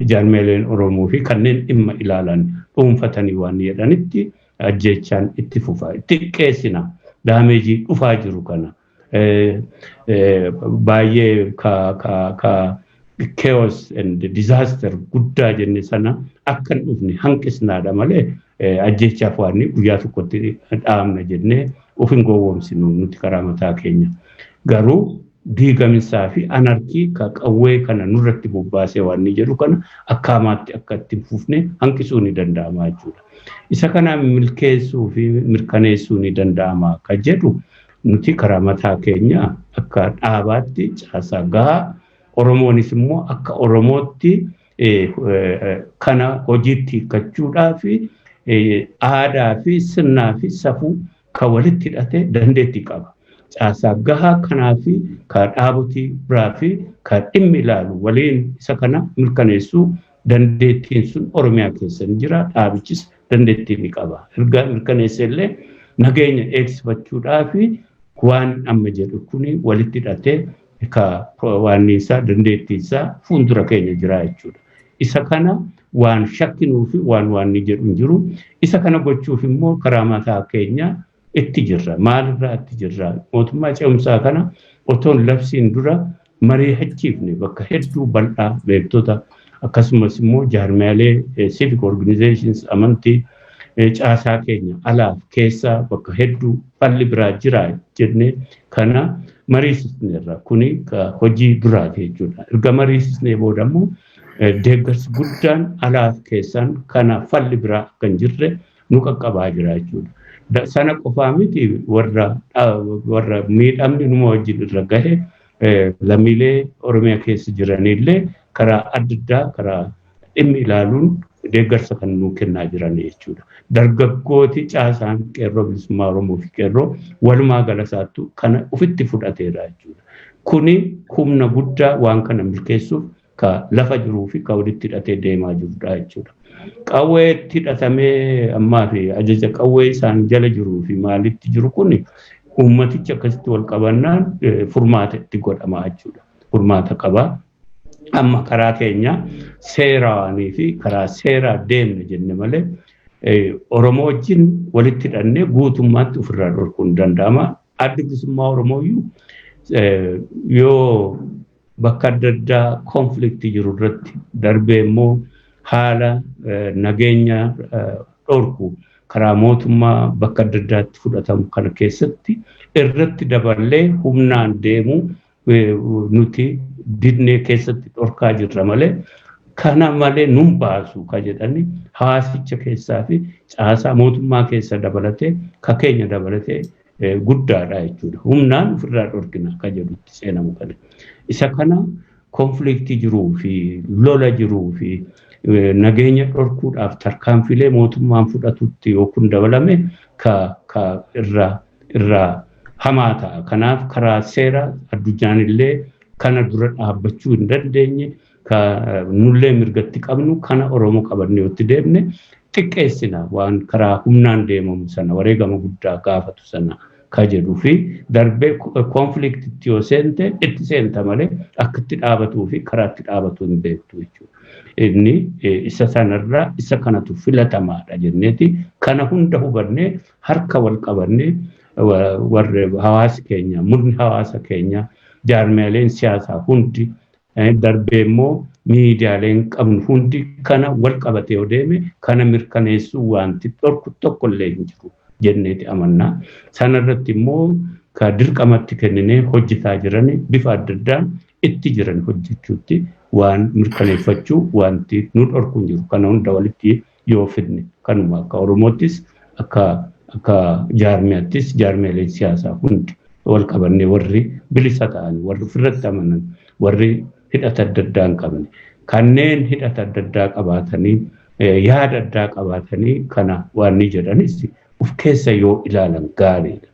Speaker 2: jaarmiyaleen Oromoo fi kanneen dhimma ilaalan dhuunfatanii waan jedhanitti ajjechaan itti fufa. Xiqqeessina daameejii dhufaa jiru kana. Baay'ee ka chaos and disaster guddaa jenne sana akka hin dhufne hanqisnaadha malee ajjechaaf waan guyyaa tokkotti dhaabna jennee of hin gowwoomsinu nuti karaa mataa keenya. Garuu diigaminsaa fi anarkii ka qawwee kana nurratti bobbaasee waan ni jedhu kana akka hamaatti akka itti fufne hanqisuu ni danda'ama jechuudha. Isa kana milkeessuu fi mirkaneessuu ni danda'ama ka jedhu nuti karaa mataa keenya akka dhaabaatti caasaa gahaa, Oromoonis immoo akka Oromootti kana hojiitti hiikkachuudhaa fi aadaa fi sirnaa fi safuu ka walitti hidhate dandeettii qaba. Caasaa gahaa kanaa fi ka dhaabotii biraa fi ka dhimmi ilaalu waliin isa kana mirkaneessuu dandeettiin sun Oromiyaa keessa ni jira. Dhaabichis dandeettii ni qaba. Erga mirkaneesse illee nageenya eegsifachuudhaa fi waan amma jedhu kuni walitti hidhatee ka waan isaa dandeettii isaa fuuldura keenya jira jechuudha. Isa kana waan shakkinuu fi waan ni jedhu hin jiru. Isa kana gochuuf immoo karaa mataa keenya itti jirra. Maalirraa itti jirra? Mootummaa ce'umsaa kana otoon labsiin dura marii hachiifne bakka hedduu bal'aa beektota, akkasumas immoo jaarmiyaalee civic organizations, amantii, caasaa keenya alaaf keessaa bakka hedduu falli biraa jira jennee kana mariisisneerra. Kuni hojii duraati jechuudha. Erga mariisisnee booda immoo deeggarsi guddaan alaaf keessaan kana falli biraa akka hin jirre nu qaqqabaa jira jechuudha. Sana qofaa miti, warra miidhamni numa wajjin irra gahe lammiilee Oromiyaa keessa jiranillee karaa adda addaa karaa dhimmi ilaaluun deeggarsa kan nuu kennaa jiran jechuudha. Dargaggooti caasaan qeerroo bilisummaa Oromoo fi qeerroo walumaa gala isaattu kana ofitti fudhateera jechuudha. Kuni humna guddaa waan kana milkeessuuf ka lafa jiruu fi ka walitti hidhatee deemaa jirudha jechuudha. Qawweetti hidhatamee ammaa fi ajaja qawwee isaan jala jiruu fi maalitti jiru kuni uummatichi akkasitti wal qabannaan furmaata itti godhama jechuudha. Furmaata qaba. Amma karaa keenya seeraanii fi karaa seeraa deemne jenne malee Oromoo wajjin walitti hidhannee guutummaatti ofirraa dhorkuun ni danda'ama. Addi bilisummaa Oromoo iyyuu yoo bakka adda addaa konfliktii jiru irratti darbee immoo haala nageenya dhorku karaa mootummaa bakka adda addaatti fudhatamu kana keessatti irratti daballee humnaan deemuu nuti didnee keessatti dhorkaa jirra malee, kana malee nun baasu ka jedhani hawaasicha keessaa fi caasaa mootummaa keessa dabalatee ka keenya dabalatee guddaadha jechuudha. Humnaan ofirraa dhorkina ka jedhutti seenamu kana. Isa kana konfliktii jiruu fi lola jiruu fi nageenya dhorkuudhaaf tarkaanfilee mootummaan fudhatutti yoo kun dabalame ka irraa hamaa ta'a. Kanaaf karaa seera addunyaan illee kana dura dhaabbachuu hin dandeenye, ka nullee mirgatti qabnu kana Oromoo qabannee yoo itti deemne xiqqeessina waan karaa humnaan deemamu sana wareegama guddaa gaafatu sana ka jedhuu fi darbee konfliktitti yoo seente itti seenta malee akka itti dhaabatuu fi karaa itti dhaabatu hin beektu jechuudha. Inni isa sanarraa isa kanatu filatamaadha jenneeti kana hunda hubannee harka wal qabannee warri hawaasi keenya, murni hawaasa keenya, jaarmiyaaleen siyaasaa hundi, darbee immoo miidiyaaleen qabnu hundi kana wal qabatee yoo deeme kana mirkaneessuu wanti dhorku tokko illee hin jiru jenneeti amannaa. Sanarratti immoo ka dirqamatti kenninee hojjetaa jiran bifa adda addaan itti jiran hojjechuutti waan mirkaneeffachuu wanti nu dhorku hin jiru. Kana hunda walitti yoo fidne kanuma akka Oromoottis akka Akka jaarmiyaattis jaarmiyaaleen siyaasaa hundi wal qabannee, warri bilisa ta'an, warri ofirratti amanan, warri hidhata adda addaa hin qabne, kanneen hidhata adda addaa qabaatanii, yaada addaa qabaatanii kana waan ni jedhanis of keessa yoo ilaalan gaariidha.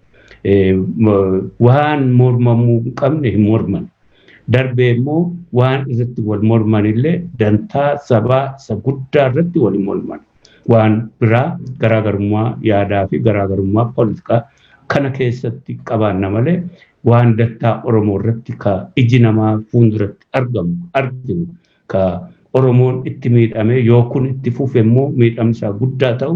Speaker 2: Waan mormamuu hin qabne hin morman. Darbee immoo waan irratti wal morman illee dantaa sabaa isa guddaa irratti wal hin morman. Waan biraa garaagarummaa yaadaa fi garaagarummaa poolitikaa kana keessatti qabaanna malee, waan dantaa Oromoo irratti ka iji namaa fuulduratti argamu arginu, ka Oromoon itti miidhame, yoo kun itti fufe immoo miidhamsaa guddaa ta'u,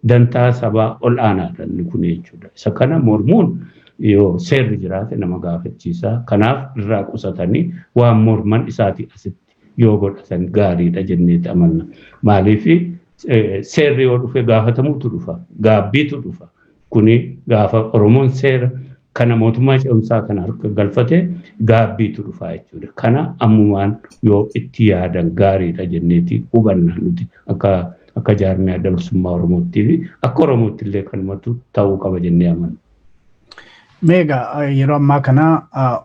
Speaker 2: dantaa sabaa ol aanaadha inni kun jechuudha. Isa kana mormuun yoo seerri jiraate nama gaafachiisa. Kanaaf irraa qusatanii waan morman isaatii asitti yoo godhatan gaariidha jenneeti amanna. Maaliif, seerri yoo dhufe gaafatamuutu dhufa, gaabbiitu dhufa. Kuni gaafa Oromoon seera kana, mootummaa ce'umsaa kana harka galfate, gaabbiitu dhufa jechuudha. Kana ammumaan yoo itti yaadan gaariidha jenneeti hubanna nuti akka jaarmiyaa Adda Bilisummaa Oromootti fi akka Oromootti illee kanumatu ta'uu qaba jennee amanna.
Speaker 1: Meegaa, yeroo ammaa kana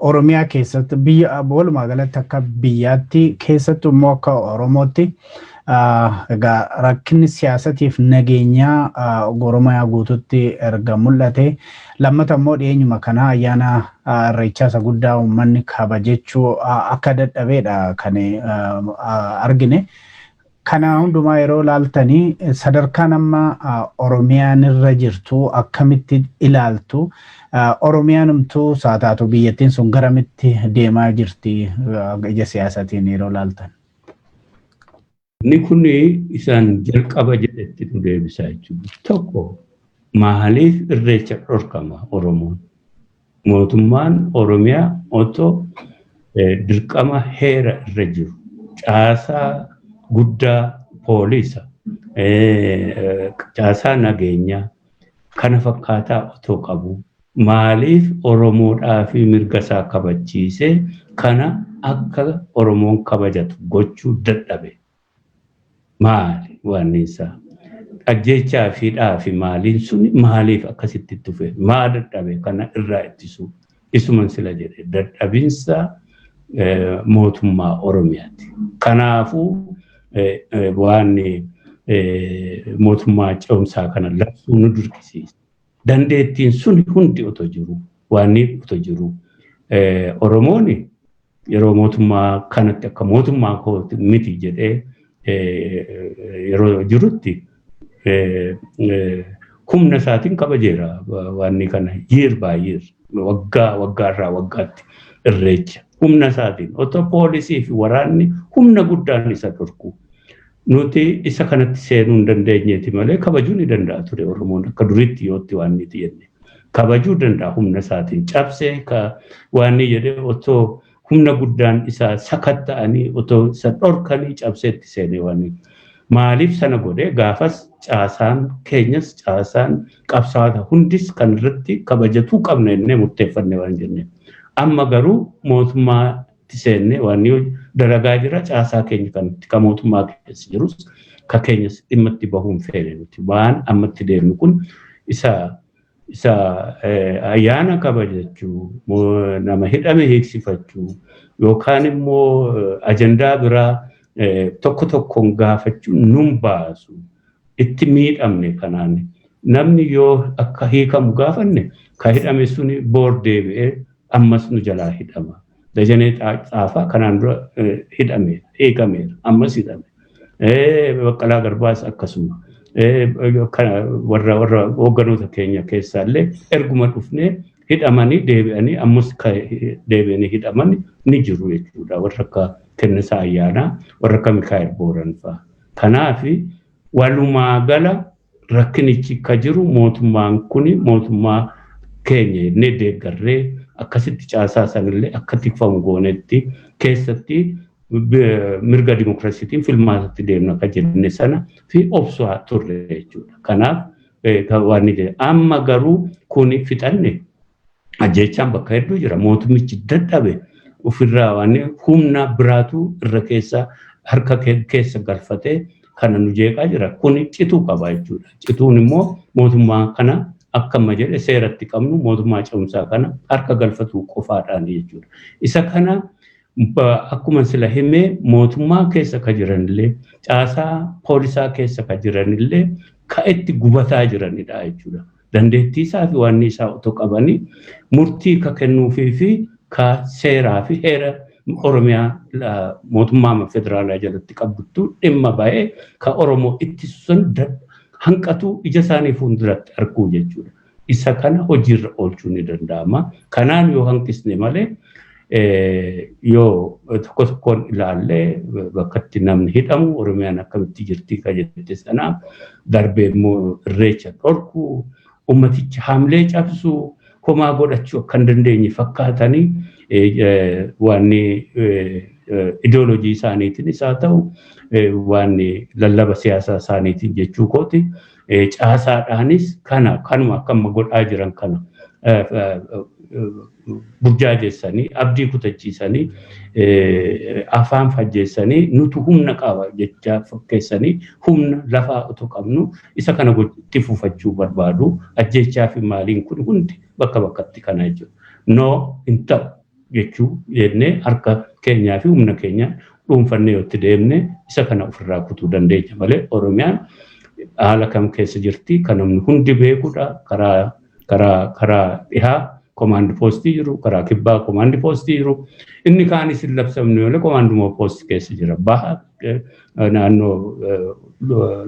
Speaker 1: Oromiyaa keessatti, biyya walumaa galatti akka biyyaatti, keessattuu immoo akka Oromootti, egaa rakkinni siyaasatiif nageenyaa Oromiyaa guututti erga mul'ate, lammata immoo dhiyeenyuma kana ayyaana Irreechaa isa guddaa uummanni kabajechuu akka dadhabeedha kan argine. Kana hundumaa yeroo ilaaltanii, sadarkaan amma Oromiyaan irra jirtu akkamitti ilaaltu? Oromiyaan humtuu saa taatu, biyyattiin sun garamitti deemaa jirti ija siyaasatiin yeroo ilaaltan?
Speaker 2: Inni kun isaan jalqaba jedhetti nu deebisaa jechuudha. Tokko, maaliif Irreecha dhorkama Oromoon? Mootummaan Oromiyaa otoo dirqama heera irra jiru, caasaa guddaa poolisa, caasaa nageenyaa kana fakkaataa otoo qabu, maaliif Oromoodhaa fi mirga isaa kabachiisee kana akka Oromoon kabajatu gochuu dadhabe? Maali waan isaa? Ajjeechaa fi hidhaa fi maaliin suni maaliif akkasitti dhufe? Maa dadhabe kana irraa ittisuu? Isuman sila jedhe, dadhabinsa mootummaa Oromiyaati. Kanaafuu waan mootummaa ce'umsaa kana labsuu nu dirqisiisa. Dandeettiin sun hundi otoo jiru, waan otoo jiru, Oromoon yeroo mootummaa kanatti akka mootummaa kooti miti jedhee yeroo jirutti humna isaatiin kabajeera waan kana year by year, waggaa waggaarraa waggaatti Irreecha humna isaatiin, otoo poolisii fi waraanni humna guddaan isa dhorku. Nuti isa kanatti seenuu hin dandeenyeeti malee kabajuu ni danda'a ture Oromoon akka duriitti yootti waan nuti jenne. Kabajuu danda'a humna isaatiin cabsee ka waan inni jedhee, otoo humna guddaan isa sakatta'anii, otoo isa dhorkanii, cabseetti seenee waan. Maaliif sana godhee? Gaafas caasaan keenyas, caasaan qabsaa'ota hundis kan irratti kabajatuu qabna jennee murteeffanne waan jennee. Amma garuu mootummaatti seennee waan dalagaa jira, caasaa keenya kanatti ka mootummaa keessa jirus ka keenyas dhimma itti bahuun feene nuti. Waan ammatti deemnu kun isa ayyaana kabajachuu, nama hidhame hiiksifachuu yookaan immoo ajandaa biraa tokko tokkoon gaafachuu nun baasu. Itti miidhamne kanaan namni yoo akka hiikamu gaafanne, ka hidhame suni boor deebi'ee ammas nu jalaa hidhama. Dajanee Xaafaa kanaan dura hidhame, hiikameera, ammas hidhame. Baqqalaa Garbaas akkasuma. Warra hoogganoota keenya keessaallee erguma dhufnee hidhamanii deebi'anii ammas deebi'anii hidhaman ni jiru jechuudha. Warra akka Kennisaa Ayyaanaa, warra akka Mikaa'el Booran fa'a. Kanaaf walumaa gala rakkinichi ka jiru mootummaan kuni mootummaa keenya jennee deeggarree akkasitti caasaa sanillee akka tikfamu goonetti keessatti mirga dimokiraasiitiin filmaatatti deemna akka jenne sana fi obsaa turre jechuudha. Kanaaf waan ni jedhe, amma garuu kuni fixanne, ajjeechaan bakka hedduu jira. Mootummichi dadhabe, ofirraa waan humna biraatu irra keessa harka keessa galfatee kana nu jeeqaa jira. Kuni cituu qaba jechuudha. Cituun immoo mootummaa kana Akkama jedhe seeratti qabnu mootummaa ce'umsaa kana harka galfatuu qofaadhaan jechuudha. Isa kana akkuma sila himee mootummaa keessa ka jiranillee caasaa poolisaa keessa ka jiranillee ka itti gubataa jiranidha jechuudha. Dandeettii isaa fi waan isaa otoo qabanii murtii ka kennuufii fi ka seeraa fi heera Oromiyaa mootummaa federaalaa jalatti qabduttu dhimma ba'ee ka Oromoo ittisu sun hanqatu ija isaanii fuulduratti arguu jechuudha. Isa kana hojiirra oolchuun ni danda'ama. Kanaan yoo hanqisne malee yoo tokko tokkoon ilaallee bakkatti namni hidhamu Oromiyaan akkamitti jirti ka jette sanaa darbee immoo irreecha dhorkuu ummaticha haamlee cabsuu homaa godhachuu akka hin dandeenye fakkaatanii waan ideoloojii isaaniitiinis haa ta'u waan lallaba siyaasaa isaaniitiin jechuu kooti caasaadhaanis kana kanuma akka amma godhaa jiran kana burjaajeessanii abdii kutachiisanii afaan fajjeessanii nutu humna qaba jecha fakkeessanii humna lafaa otoo qabnu isa kana itti fufachuu barbaadu ajjeechaa fi maaliin kun hundi bakka bakkatti kana jechuudha. Noo hin ta'u jechuu jennee harka keenyaa fi humna keenya dhuunfannee yoo itti deemne isa kana ofirraa kutuu dandeenya malee Oromiyaan haala kam keessa jirti kan namni hundi beekudha karaa karaa karaa dhihaa komaand poostii jiru karaa kibbaa komaand poostii jiru inni kaanis hin labsamne malee komaanduma poostii keessa jira baha naannoo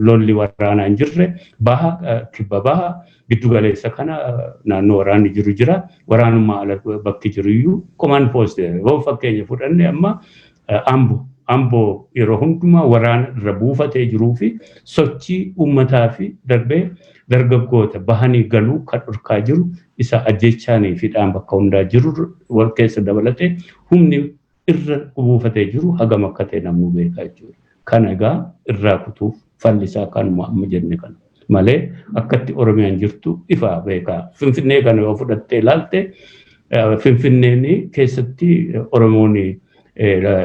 Speaker 2: lolli waraanaa hin jirre baha kibba baha giddu galeessa kana naannoo waraanni jiru jira waraanummaa ala bakki jiru iyyuu komaand poostii yoo fakkeenya fudhanne amma Amboo yeroo hundumaa waraana irra buufatee jiruu fi sochii uummataa fi darbee dargaggoota bahanii galuu kan dhorkaa jiru isa ajjechaanii fi dhaan bakka hundaa jiru wal keessa dabalatee humni irra buufatee jiru hagam akka ta'e namuu beekaa jechuudha. Kana egaa irraa kutuuf fallisaa kanuma amma jenne kana malee akkatti Oromiyaan jirtu ifaa beekaa. Finfinnee kana yoo fudhattee ilaalte Finfinneen keessatti Oromoon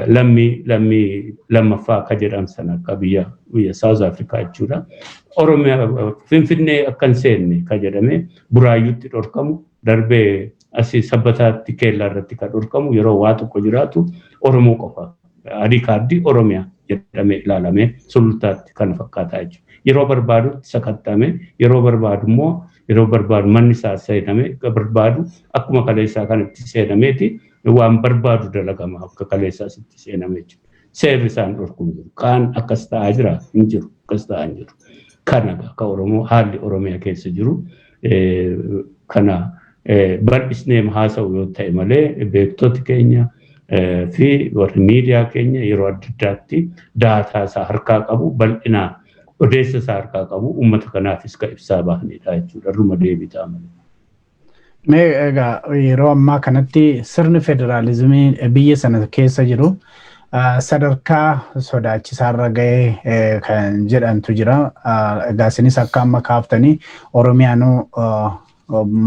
Speaker 2: lammii lammii lammaffaa akka jedhan sana akka biyya biyya South Africa jechuudha. Oromiyaa Finfinnee akka hin seenne ka jedhame Buraayyuutti dhorkamu darbee asii Sabbataatti keellaa irratti kan dhorkamu yeroo waa tokko jiraatu Oromoo qofa. Adii kaardii Oromiyaa jedhamee ilaalamee sulultaatti kan fakkaataa jechuudha. Yeroo barbaadutti sakattame yeroo barbaadu immoo yeroo barbaadu manni isaa seename barbaadu akkuma kaleessaa kanatti seenameeti waan barbaadu dalagama akka kaleessaa sitti seename jechuudha. Seerri isaan dhorku hin jiru. Kaan akkas ta'aa jira hin jiru akkas ta'aa hin jiru. Kana akka Oromoo haalli Oromiyaa keessa jiru kana bal'isnee haasa'u yoo ta'e malee beektoti keenya fi warri miidiyaa keenya yeroo adda addaatti daataa isaa harkaa qabu bal'inaa odeessa isaa harkaa qabu uummata kanaafis ka ibsaa bahanidha jechuudha. Irruma deebitaa malee.
Speaker 1: Mee egaa yeroo ammaa kanatti sirni federaalizimii biyya sana keessa jiru sadarkaa sodaachisaarra ga'ee kan jedhantu jira. Egaa isinis akka amma kaaftanii Oromiyaanuu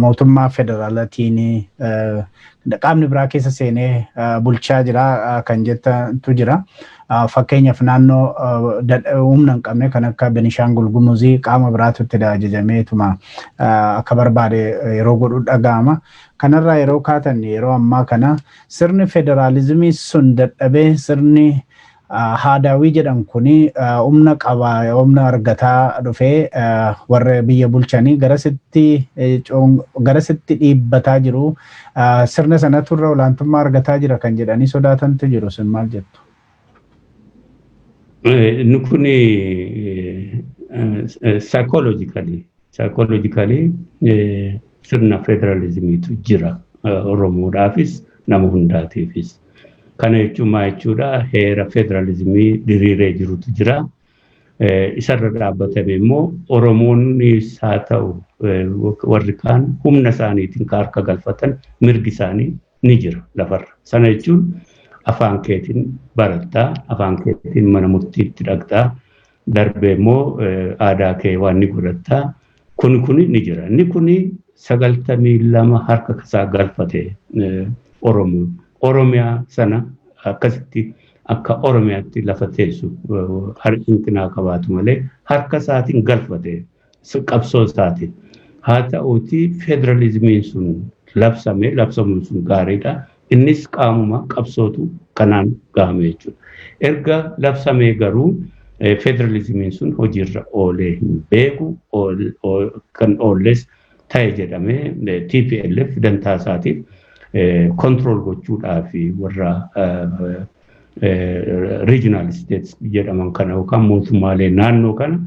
Speaker 1: mootummaa federaalatiin qaamni biraa keessa seenee bulchaa jira kan jettantu jira. Fakkeenyaaf naannoo humna hin qabne kan akka Benishaangul Gumuzii qaama biraatu itti ajajameetuma akka barbaade yeroo godhu dhaga'ama. Kanarraa yeroo kaatan yeroo ammaa kana sirni federaalizimii sun dadhabee sirni haadaawii jedhan kuni humna qaba humna argataa dhufee warra biyya bulchanii garasitti dhiibbataa jiru. Sirna sanatu irra olaantummaa argataa jira kan jedhanii sodaatantu jiru. Sun maal jettu?
Speaker 2: Inni kun psychologically sirna federaalizimiitu jira Oromoodhaafis nama hundaatiifis. Kana jechuun maal jechuudha heera federaalizimii diriiree jirutu jira. Isarra dhaabbatame immoo Oromoonnis haa ta'u warri kaan humna isaaniitiin kan harka galfatan mirgi isaanii ni jira lafarra. Sana jechuun afaan keetiin barattaa, afaan keetiin mana murtiitti dhaqxaa, darbee immoo aadaa kee waan ni godhattaa. Kun kuni ni jira. Inni kuni 92 harka isaa galfate Oromoon. Oromiyaa sana akkasitti akka Oromiyaatti lafa teessu hanqinaa qabaatu malee harka isaatiin galfate qabsoo isaatiin. Haa ta'uutii federaalizimiin sun labsame, labsamuun sun gaariidha. Innis qaamuma qabsootu kanaan gahame jechuudha. Erga labsamee garuu federalizimiin sun hojiirra oolee hin beeku, kan oolles ta'e jedhamee TPLF dantaa isaatiif control gochuudhaa fi warra regional states jedhaman kana yookaan mootummaalee naannoo kana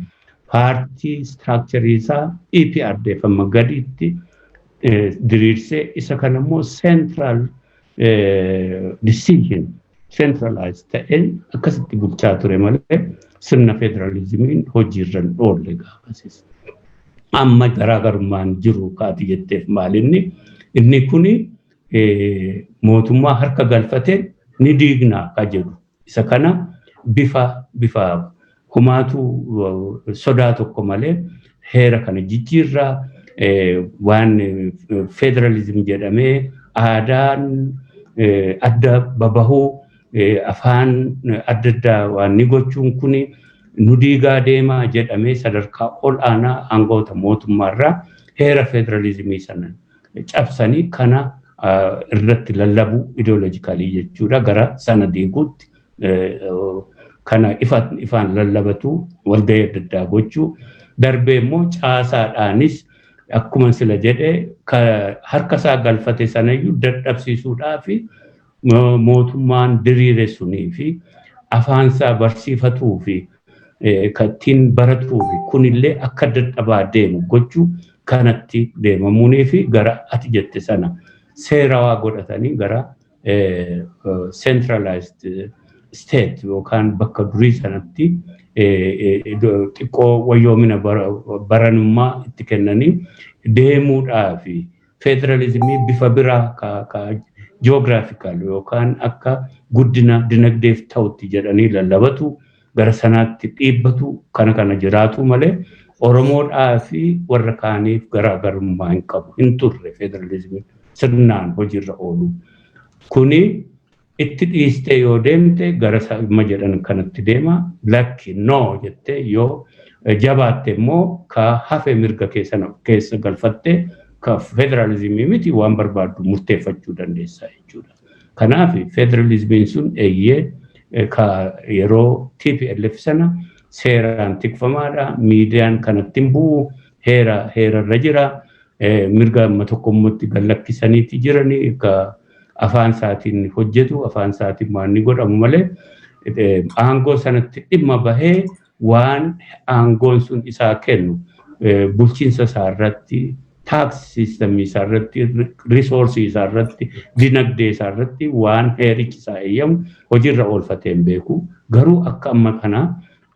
Speaker 2: paartii structure isaa EPRDF amma gaditti diriirsee, isa kana immoo central decision centralized ta'een akkasitti bulchaa ture malee sirna federalizimiin hojiirra hin oolle gaafasis. Amma garaagarummaan jiru kaati jetteef maalinni inni kuni mootummaa harka galfatee ni diignaa ka jedhu, isa kana bifa humaatu sodaa tokko malee heera kana jijjiirraa, waan federalism jedhamee aadaan adda babahuu, afaan adda addaa waan ni gochuun kuni nu diigaa deemaa jedhamee sadarkaa ol aanaa aangoota mootummaarraa heera federalizimii sana cabsanii kana irratti lallabuu, ideologically jechuudha, gara sana diiguutti kana ifaan lallabatu, walgahii adda addaa gochuu, darbee immoo caasaadhaanis akkuma sila jedhe harka isaa galfate sanayyuu dadhabsiisuudhaa fi mootummaan diriire sunii fi afaan isaa barsiifatuu fi kan ittiin baratuu fi kunillee akka dadhabaa deemu gochuu kanatti deemamuunii fi gara ati jette sana seerawaa godhatanii gara centralized state yookaan bakka durii sanatti xiqqoo wayyoomina baranummaa itti kennanii deemuudhaa fi federalizimii bifa biraa ka geographical yookaan akka guddina dinagdeef ta'utti jedhanii lallabatu, gara sanaatti dhiibbatu, kana jiraatu malee Oromoodhaa fi warra kaaniif garaagarummaa hin qabu, hin turre federalizimiin sirnaan hojiirra oolu. Kuni itti dhiistee yoo deemte gara sama jedhan kanatti deema, lakki no jettee yoo jabaatte immoo ka hafe mirga keessa galfatte ka federalizimii miti waan barbaaddu murteeffachuu dandeessa jechuudha. Kanaaf federalizimiin sun eeyyee ka yeroo TPLF sana seeraan tikfamaadha. Miidiyaan kanatti hin bu'u, heera heerarra jira. Mirga amma tokkommatti gallakkisaniiti jiranii ka afaan isaatiin hojjetu, afaan isaatiin waan ni godhamu malee aangoo sanatti dhimma bahee waan aangoon sun isaa kennu bulchiinsa isaa irratti, tax systemii isaa irratti, resourceii isaa irratti, dinagdee isaa irratti waan heerichi isaa eeyyamu hojiirra oolfatee hin beeku. Garuu akka amma kana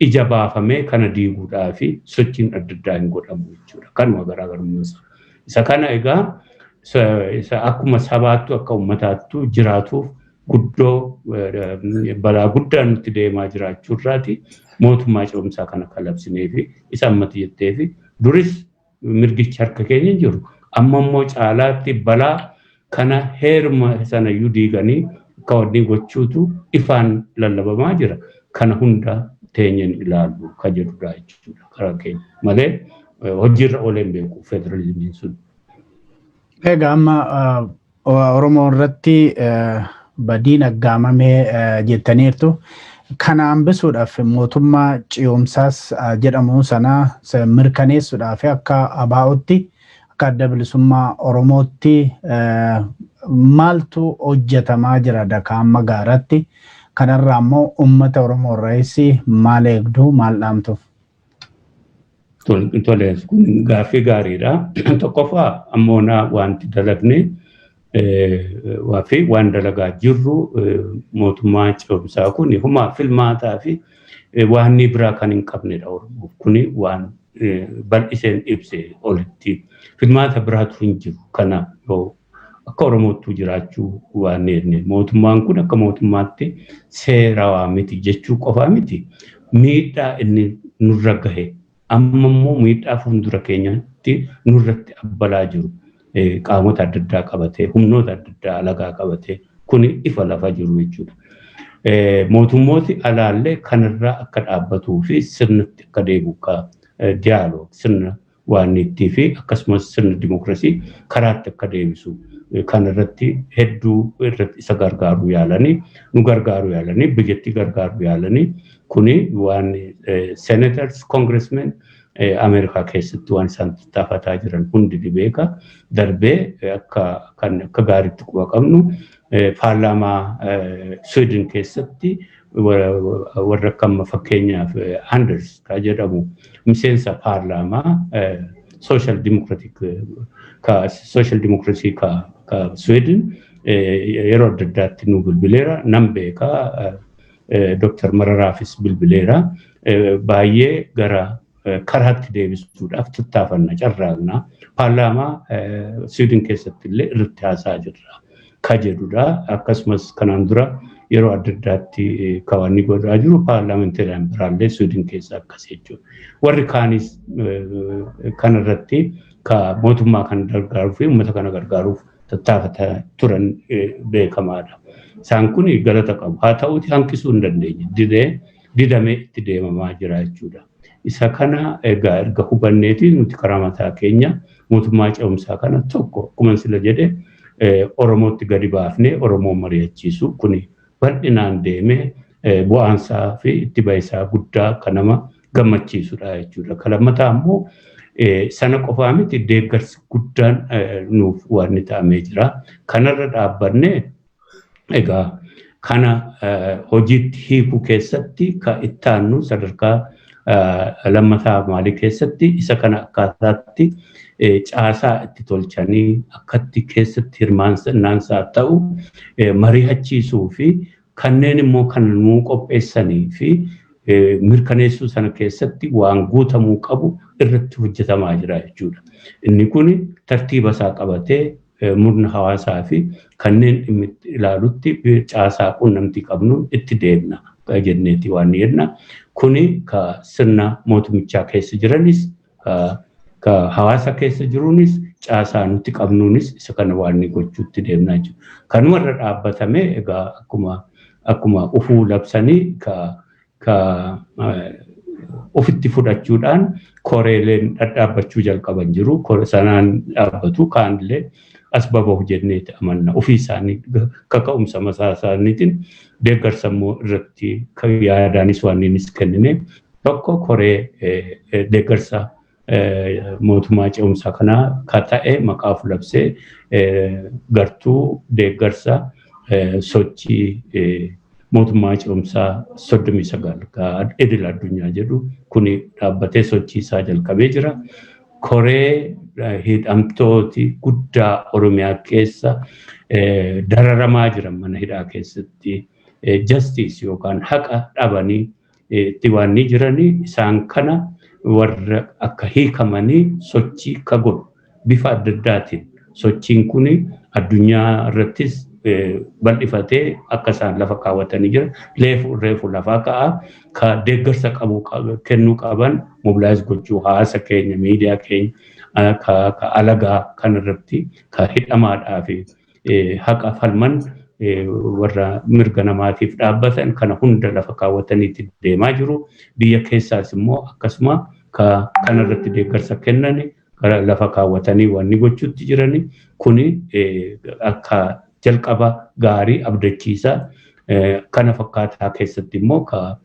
Speaker 2: ija baafamee kana diiguudhaa fi sochiin adda addaa hin godhamu jechuudha. Kanuma garaagarummaa isaa. Isa kana egaa isa akkuma sabaattu akka uummataattu jiraatuuf guddoo balaa guddaa nutti deemaa jiraachuu irraati mootummaa ce'umsaa kana kalabsinee fi isa ammatti jettee fi duris mirgichi harka keenya jiru. Amma immoo caalaatti balaa kana heeruma sanayyuu diiganii akka wanni gochuutu ifaan lallabamaa jira. Kana hunda teenyeen ilaallu ka jedhudha jechuudha karaa keenya malee hojiirra oolee hin beeku federalizimiin sun.
Speaker 1: Egaa amma Oromoo irratti badiin aggaamamee jettaniirtu. Kana hambisuudhaaf mootummaa ce'umsaas jedhamu sana mirkaneessuudhaaf akka ABO'tti, akka Adda Bilisummaa Oromootti maaltu hojjetamaa jira dakaa amma gaaratti? Kanarraa immoo uummata Oromoo irraayis maal eegdu, maal dhaamtuuf?
Speaker 2: Tole, kun gaaffii gaariidha. Tokkoffaa ammoonaa wanti dalagne fi waan dalagaa jirru mootummaa ce'umsaa kun humaa filmaataa fi waan inni biraa kan hin qabnedha Oromoof. Kuni waan bal'iseen ibse olitti filmaata biraatu hin jiru. Kana yoo akka Oromoottuu jiraachuu waan jenne mootummaan kun akka mootummaatti seerawaa miti jechuu qofaa miti. Miidhaa inni nurra gahe, amma immoo miidhaa fuuldura keenyatti nurratti abbalaa jiru qaamota adda addaa qabatee, humnoota adda addaa alagaa qabatee, kuni ifa lafa jiru jechuudha. Mootummooti alaallee kanarraa akka dhaabbatuu fi sirnatti akka deebi'u, ka dialogue sirna waan ittii fi akkasumas sirna dimookiraasii karaatti akka deebisu kan irratti hedduu irratti isa gargaaruu yaalanii, nu gargaaruu yaalanii, biyyattii gargaaruu yaalanii. Kuni waan senators, congressmen Ameerikaa keessatti waan isaan tattaafataa jiran hundi ni beeka. Darbee akka kan akka gaariitti quba qabnu, paarlaamaa Sweden keessatti warra akka amma fakkeenyaaf Anders ka jedhamu, miseensa paarlaamaa Social Democratic ka Social Democracy ka Sweden, yeroo adda addaatti nu bilbileera, nan beeka. Dr. Mararaafis bilbileera. Baay'ee gara karaatti deebisuudhaaf tattaafanna, carraaqna, paarlaamaa Sweden keessatti illee irratti haasaa jirra ka jedhudha. Akkasumas kanaan dura yeroo adda addaatti kawanni godhaa jiru paarlaamanteeriyaan biraallee Sweden keessa akkas jechuudha. Warri kaanis kanarratti ka mootummaa kana gargaaruu fi uummata kana gargaaruuf tattaafataa turan beekamaadha. Isaan kun galata qabu. Haa ta'uti hanqisuu hin dandeenye. Didee didamee itti deemamaa jira jechuudha. Isa kana egaa erga hubanneeti nuti karaa mataa keenya mootummaa ce'umsaa kana tokko akkuma sila jedhe Oromootti gadi baafnee Oromoo mari'achiisu kuni bal'inaan deemee bu'aansaa fi itti bahisaa guddaa kan nama gammachiisudha jechuudha. Kan lammataa immoo sana qofaa miti, deeggarsi guddaan nuuf waan ta'amee jira. Kanarra dhaabbannee egaa kana hojiitti hiikuu keessatti ka ittaannu sadarkaa lammataa maalii keessatti isa kana akkaataatti caasaa itti tolchanii akkatti keessatti hirmaannaansaa ta'u mari'achiisuu fi kanneen immoo kan nuu qopheessanii fi mirkaneessuu sana keessatti waan guutamuu qabu irratti hojjetamaa jira jechuudha. Inni kun tartiiba isaa qabatee murna hawaasaa fi kanneen dhimmi ilaalutti caasaa quunnamtii qabnuun itti deemna jenneeti waan jenna. Kuni ka sirna mootummichaa keessa jiranis, ka hawaasa keessa jiruunis, caasaa nuti qabnuunis isa kana waan gochuutti deemnaa jechuudha. Kanumarra dhaabbatame egaa akkuma ufuu labsanii ka ofitti fudhachuudhaan koreeleen dhadhaabbachuu jalqaban jiru. Sanaan dhaabbatu kaanillee as babahu jenneeti amanna. Ofii isaanii kaka'umsa mataa isaaniitiin deeggarsa immoo irratti yaadaanis waan innis kennine, tokko koree deeggarsa mootummaa ce'umsaa kanaa ka ta'e maqaa of labsee gartuu deeggarsa sochii mootummaa ce'umsaa 39 idil addunyaa jedhu kuni dhaabbatee sochii isaa jalqabee jira. Koree hidhamtooti guddaa Oromiyaa keessa dararamaa jiran, mana hidhaa keessatti justice yookaan haqa dhabanii itti waan ni jiranii, isaan kana warra akka hiikamanii sochii ka godhu bifa adda addaatiin sochiin kun addunyaa irrattis bal'ifatee akka isaan lafa kaawwatanii jiran reefu reefu lafaa ka'a. Ka deeggarsa qabu kennuu qaban mobilize gochuu, hawaasa keenya, miidiyaa keenya, ka alagaa kanarratti ka hidhamaadhaa fi haqa falman, warra mirga namaatiif dhaabbatan kana hunda lafa kaawwataniitti deemaa jiru. Biyya keessaas immoo akkasuma ka kanarratti deeggarsa kennan lafa kaawwatanii wanni gochuutti jirani kuni akka jalqaba gaarii abdachiisaa. Kana fakkaataa keessatti immoo ka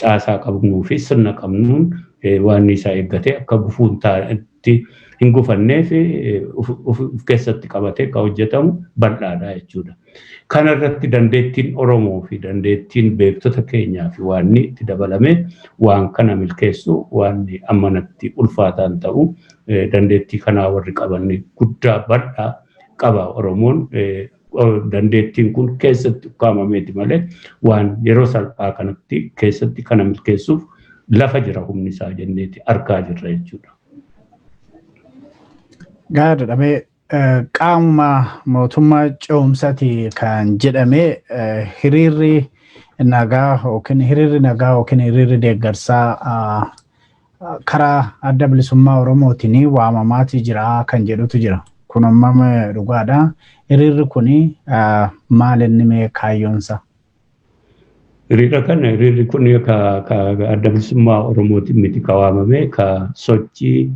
Speaker 2: caasaa qabnuu fi sirna qabnuun waan isaa eeggatee akka gufuun itti hin gufannee fi of keessatti qabatee ka hojjetamu bal'aadha jechuudha. Kana irratti dandeettiin Oromoo fi dandeettiin beektota keenyaa fi waan itti dabalame waan kana milkeessu waan ammanatti ulfaataan ta'u, dandeettii kanaa warri qaban guddaa bal'aa qaba Oromoon. Dandeettiin kun keessatti ukkaamameeti malee waan yeroo salphaa kanatti keessatti kana milkeessuuf lafa jira humni isaa jenneeti argaa jirra jechuudha.
Speaker 1: Gaariidha. Mee qaamuma mootummaa ce'umsaati kan jedhame hiriirri nagaa yookiin hiriirri nagaa yookiin hiriirri deeggarsaa karaa Adda Bilisummaa Oromootiin waamamaatii jira kan jedhutu jira. Kun ammam dhugaadha? Hiriirri kuni maal inni mee kaayyoonsa?
Speaker 2: Hiriira kana, hiriirri kun ka Adda Bilisummaa Oromootiin miti ka waamame, ka sochii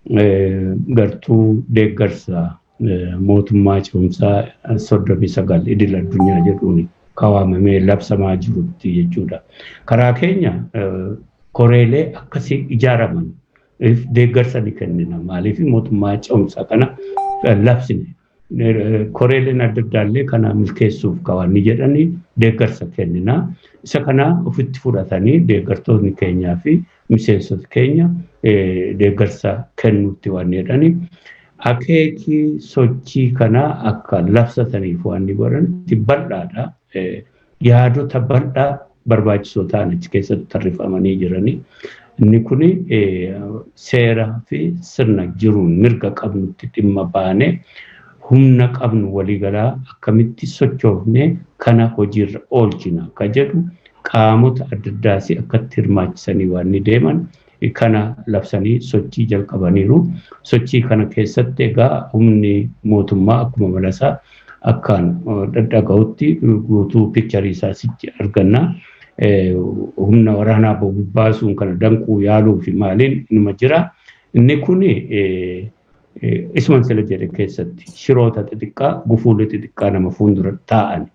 Speaker 2: Gartuu deeggarsa mootummaa ce'umsaa 39 idil addunyaa jedhuun kawaamamee labsamaa jirutti jechuudha. Karaa keenya koreelee akkasii ijaaraman deeggarsa ni kennina. Maaliif mootummaa ce'umsaa kana labsine. Koreeleen adda addaallee kana milkeessuuf kawaanni jedhanii deeggarsa kennina. Isa kana ofitti fudhatanii deeggartoonni keenyaa fi miseensota keenya deeggarsa kennuutti waan jedhanii akeekii sochii kanaa akka labsataniif waan ni godhan bal'aadha. Yaadota bal'aa barbaachisoo ta'an achi keessatti tarreeffamanii jiranii. Inni kun seeraa fi sirna jiruun mirga qabnutti dhimma baanee humna qabnu waliigalaa akkamitti sochoofnee kana hojiirra oolchina akka jedhu qaamota adda addaas akkatti hirmaachisanii waan ni deeman kana labsanii sochii jalqabaniiru. Sochii kana keessatti egaa humni mootummaa akkuma malasaa akkaan dhadhaga'utti guutuu piikcharii isaa sitti arganna. Humna waraanaa bobbaasuun kana danquu yaaluu fi maaliin inuma jira. Inni kun isuma sila jedhe keessatti shiroota xixiqqaa gufuulee xixiqqaa nama fuuldura taa'an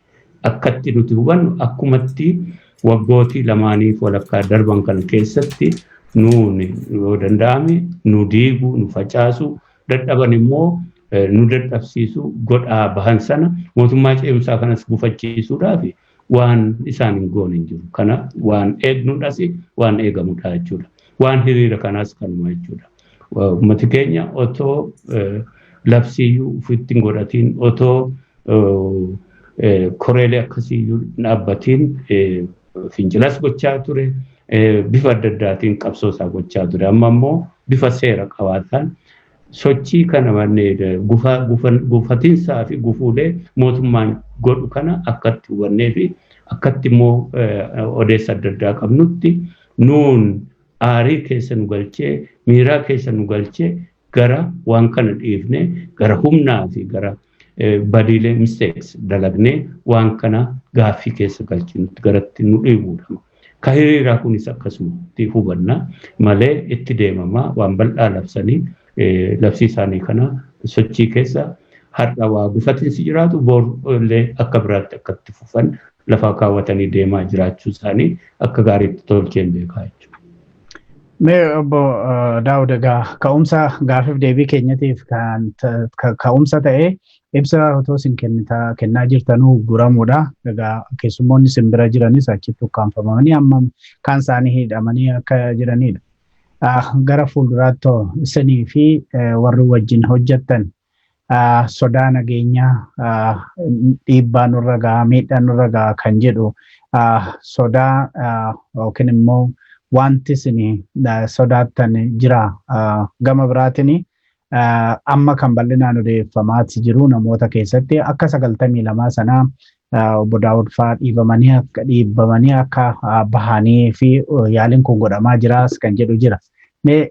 Speaker 2: akkatti nuti hubannu akkumatti waggootii lamaaniif walakkaa darban kana keessatti nuuni yoo danda'ame nu diiguu, nu facaasu, dadhaban immoo nu dadhabsiisu godhaa bahan sana mootummaa ce'umsaa kanas gufachiisuudhaaf waan isaan hin goone hin jiru. Kana waan eegnuudhas waan eegamudha jechuudha. Waan hiriira kanaas kanuma jechuudha. Uummati keenya otoo labsiiyyuu ofitti hin godhatiin, otoo koreelee akkasiiyyuu dhaabbatiin fincilas gochaa ture, bifa adda addaatiin qabsoo isaa gochaa ture. Amma immoo bifa seera qabaataan sochii kana gufatiinsaa fi gufuulee mootummaan godhu kana akkatti hubannee fi akkatti immoo odeessa adda addaa qabnutti nuun aarii keessa nu galchee, miiraa keessa nu galchee, gara waan kana dhiifnee gara humnaa fi gara badiilee mistakes dalagnee waan kana gaaffii keessa galchinutti garatti nu dhiibuudha. Ka hiriiraa kunis akkasumatti hubanna malee itti deemamaa waan bal'aa labsanii labsii isaanii kana sochii keessa har'a waa gufatiinsi jiraatu bor illee akka biraatti akkatti fufan lafaa kaawwatanii deemaa jiraachuu isaanii akka gaariitti tolcheen beekaa jechuudha.
Speaker 1: Mee obbo Daawud, egaa ka'umsa gaafiif deebii keenyatiif kan ka'umsa ta'e ibsa otoo isin kennaa jirtanuu guramuudha. Egaa keessummoonni isin bira jiranis achitti ukkaanfamanii amma kaan isaanii hidhamanii akka jiranidha. Gara fuulduraatti isinii fi warri wajjin hojjettan sodaa nageenyaa, dhiibbaa nurra gahaa, miidhaa nurra gahaa kan jedhu sodaa yookiin immoo wanti isin sodaattan jira? Gama biraatiin amma kan bal'inaan odeeffamaati jiru namoota keessatti akka 92 sanaa obbo Daawud fa'aa dhiibamanii akka dhiibbamanii akka bahanii fi yaaliin kun godhamaa jiraas kan jedhu jira. Mee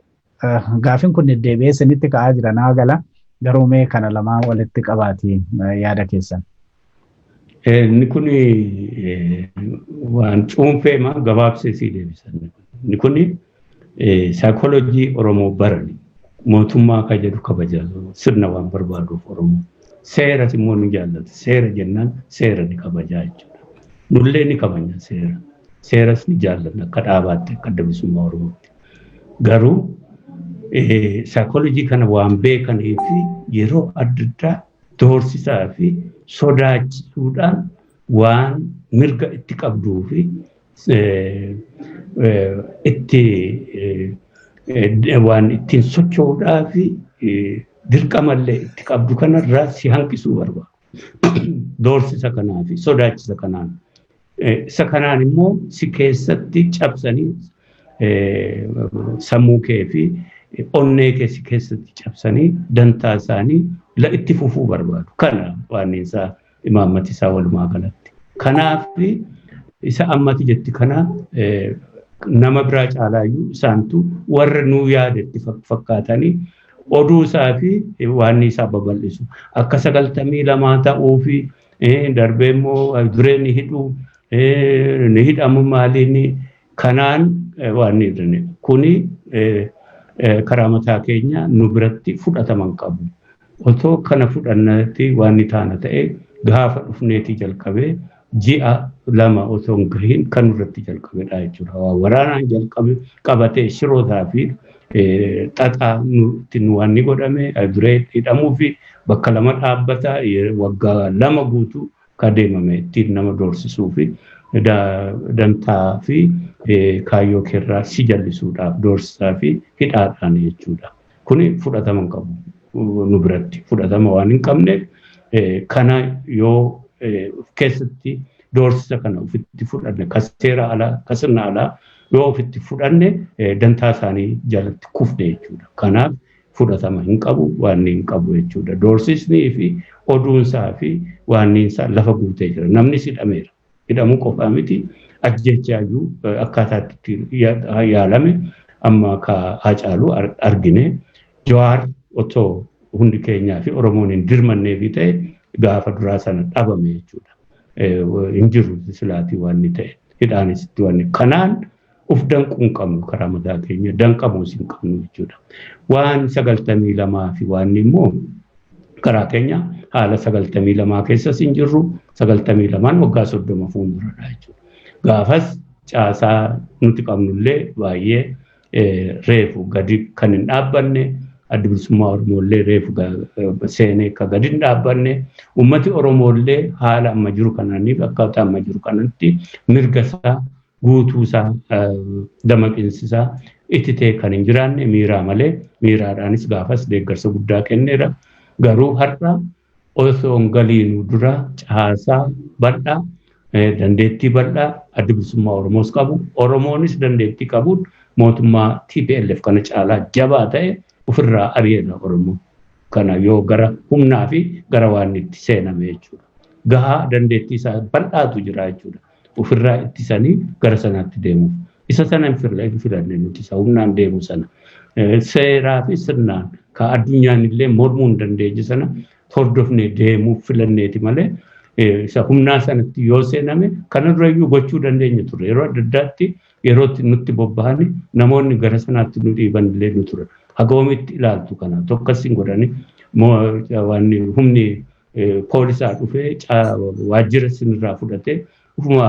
Speaker 1: gaafin kun deddeebi'ee isinitti ka'aa jira naa gala, garuu mee kana lamaan walitti qabaati yaada keessan.
Speaker 2: Inni kun waan cuunfeema gabaabsee sii deebisan. Inni kun saayikooloojii Oromoo barani mootummaa kan jedhu kabaja, sirna waan barbaaduuf Oromoo. Seeras immoo ni jaallata. Seera jennaan seera ni kabajaa jechuudha. Nullee ni kabajna seera. Seeras ni jaallanna akka dhaabaatti, akka Adda Bilisummaa Oromootti. Garuu saayikooloojii kana waan beekanii fi yeroo adda addaa doorsisaa fi sodaachisuudhaan waan mirga itti qabduu fi itti waan ittiin socho'uudhaa fi dirqamallee itti qabdu kanarraa si hanqisuu barbaadu. Doorsisa kanaa fi sodaachisa kanaan. Isa kanaan immoo si keessatti cabsanii, sammuu kee fi onnee kee si keessatti cabsanii dantaa isaanii itti fufuu barbaadu. Kana waan isaa imaammati isaa walumaa galatti. Kanaaf isa ammati jetti kana nama biraa caalaayyuu isaantu warra nuu yaadetti fakkaatanii oduu isaa fi waan isaa babal'isu. Akka 92 ta'uu fi darbee immoo duree ni hidhu, ni hidhamu, maaliin kanaan waan ni kuni. Karaa mataa keenya nu biratti fudhataman qabu. Otoo kana fudhannetti waan ni taana ta'e gaafa dhufneetii jalqabee ji'a 2 otoo hin gahin kan irratti jalqabedha jechuudha. Waraanaan jalqabe qabatee shirootaa fi xaxaa nutti waan ni godhame duree hidhamuu fi bakka lama dhaabbata waggaa 2 guutuu ka deemame ittiin nama doorsisuu fi dantaa fi kaayyoo keerraa si jallisuudhaaf doorsisaa fi hidhaadhaan jechuudha. Kuni fudhatama hin qabu nu biratti fudhatama waan hin qabneef kana yoo keessatti doorsisa kana ofitti fudhanne ka seera alaa ka sirna alaa yoo ofitti fudhanne dantaa isaanii jalatti kufne jechuudha. Kanaaf fudhatama hin qabu waan hin qabu jechuudha. Doorsisnii fi oduunsaa fi waanniinsaa lafa guutee jira. Namnis hidhameera. Hidhamuu qofaa miti ajjechaayyuu akkaataa itti yaalame amma ka Haacaaluu argine Jawaar otoo hundi keenyaa fi Oromoon hin dirmannee fi ta'e gaafa duraa sana dhabame jechuudha. Hin jiru silaatii waan inni ta'e hidhaanis itti waan kanaan uf danquu hin qabnu karaa mataa keenya danqamuus hin qabnu jechuudha. Waan 92 fi waan immoo karaa keenya haala 92 keessas hin jirru 92 waggaa 30 fuulduradha jechuudha. Gaafas caasaa nuti qabnullee baay'ee reefu gadi kan hin dhaabbanne adda bilisummaa Oromoollee reefu seenee akka gadi hin dhaabbanne uummati Oromoollee haala amma jiru kanaaniif akkaataa amma jiru kanatti mirga isaa guutuu isaa damaqinsi isaa itti ta'e kan hin jiraanne miiraa malee miiraadhaanis gaafas deeggarsa guddaa kenneera. Garuu har'a osoo hin galiinuu dura caasaa bal'aa dandeettii bal'aa adda bilisummaa Oromoos qabu Oromoonis dandeettii qabuun mootummaa TPLF kana caalaa jabaa ta'e ofirraa ari'eera Oromoo. Kana yoo gara humnaa fi gara waan itti seename jechuudha. Gahaa dandeettii isaa bal'aatu jira jechuudha. Ofirraa ittisanii gara sanaatti deemuuf. Isa sana hin filanne nuti isa humnaan deemu sana. Seeraa fi sirnaan ka addunyaan illee mormuu hin dandeenye sana hordofnee deemuuf filanneeti malee isa humnaa sanatti yoo seename kana durayyuu gochuu dandeenya ture. Yeroo adda addaatti yerootti nutti bobba'ani namoonni gara sanaatti nu dhiiban illee nu ture. Hagoomitti ilaaltu kana tokkos hin godhani waan humni poolisaa dhufee waajjira sinirraa fudhatee ufuma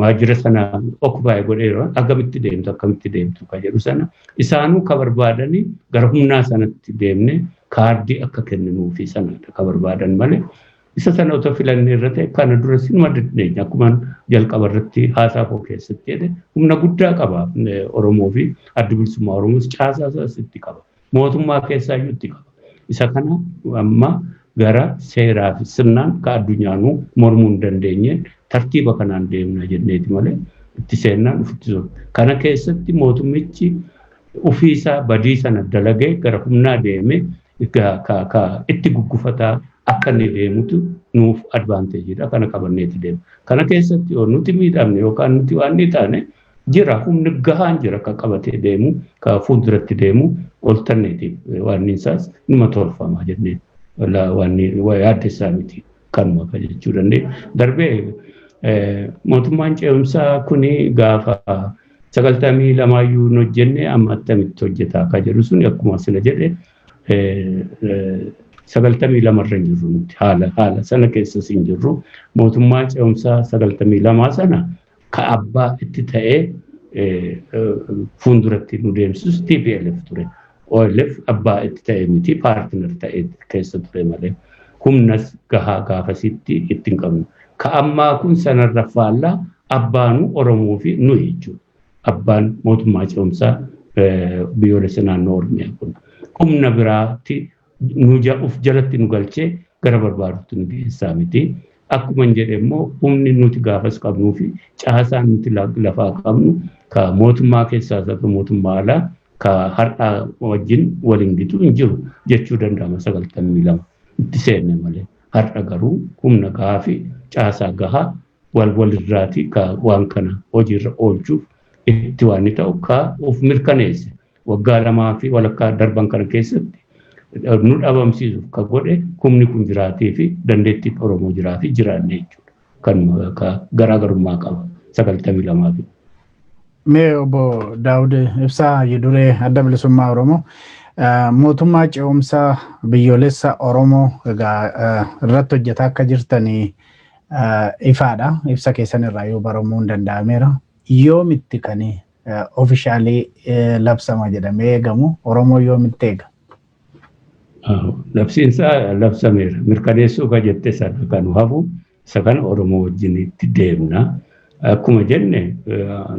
Speaker 2: waajjira sana okkupaayii godheera akkamitti deemtu akkamitti deemtu ka jedhu sana isaanuu ka barbaadanii gara humnaa sanatti deemne kaardii akka kenninuufi sanadha ka barbaadan malee isa sana otoo filannee irra ta'e kana dura sinuma dandeenya akkuma jalqaba irratti haasaa koo keessatti jedhe humna guddaa qaba Oromoo fi adda bilisummaa Oromoos caasaa isaas itti qaba mootummaa keessaayyuu itti qaba isa kana amma gara seeraa fi sirnaan ka addunyaanuu mormuu hin dandeenye tartiiba kanaan deemna jenneeti malee itti seennaan ofitti soba. Kana keessatti mootummichi ofiisaa badii sana dalagee gara humnaa deemee itti guggufataa akka inni deemutu nuuf advaanteejiidha. Kana qabanneeti deema. Kana keessatti yoo nuti miidhamne yookaan nuti waan ni taane jira humni gahaan jira akka qabatee deemu ka fuulduratti deemu ol tanneetiif waan isaas numa tolfama jennee waan yaaddessaa miti kanuma ka jechuu dandeenya. Darbee mootummaan ce'umsaa kuni gaafa 92 hin hojjenne amma attamitti hojjetaa ka jedhu sun akkuma sila jedhe 92 irra hin jirru nuti haala sana keessas hin jirru mootummaa ce'umsaa 92 sana ka abbaa itti ta'ee fuulduratti nu deemsisu TPLF ture. OLF abbaa itti ta'e miti paartinar ta'e keessa ture malee humnas gahaa gaafasitti itti hin qabnu. Ka ammaa kun sanarra faallaa abbaanu Oromoo fi nuyi jechuudha. Abbaan mootummaa ce'umsaa biyyoolessa naannoo Oromiyaa kun humna biraatti nu uf jalatti nu galchee gara barbaadutti nu geessaa miti. Akkuma hin jedhe immoo humni nuti gaafas qabnuu fi caasaan nuti lafaa qabnu ka mootummaa keessaas haa ta'u mootummaa alaa ka har'aa wajjin waliin gitu hin jiru jechuu danda'ama 92 itti seenne malee. Har'a garuu humna gahaa fi caasaa gahaa wal walirraati ka waan kana hojiirra oolchuuf itti waan ta'u ka of mirkaneesse waggaa 2 fi walakkaa darban kana keessatti nu dhabamsiisuuf ka godhe humni kun jiraatee fi dandeettiin Oromoo jiraa fi jiraanne jechuudha. Kan garaagarummaa qaba 92 fi.
Speaker 1: Mee obbo Daawud Ibsaa, Yiduree Adda Bilisummaa Oromoo, mootummaa ce'umsaa biyyoolessa Oromoo egaa irratti hojjetaa akka jirtanii ifaadha. Ibsa keessan irraa yoo baramuu hin danda'ameera. Yoomitti kan officially labsama jedhamee eegamu? Oromoo yoomitti eega?
Speaker 2: Labsiinsaa labsameera. Mirkaneessuu ka jette sana kan hafu isa kana Oromoo wajjin itti deemna. Akkuma jenne,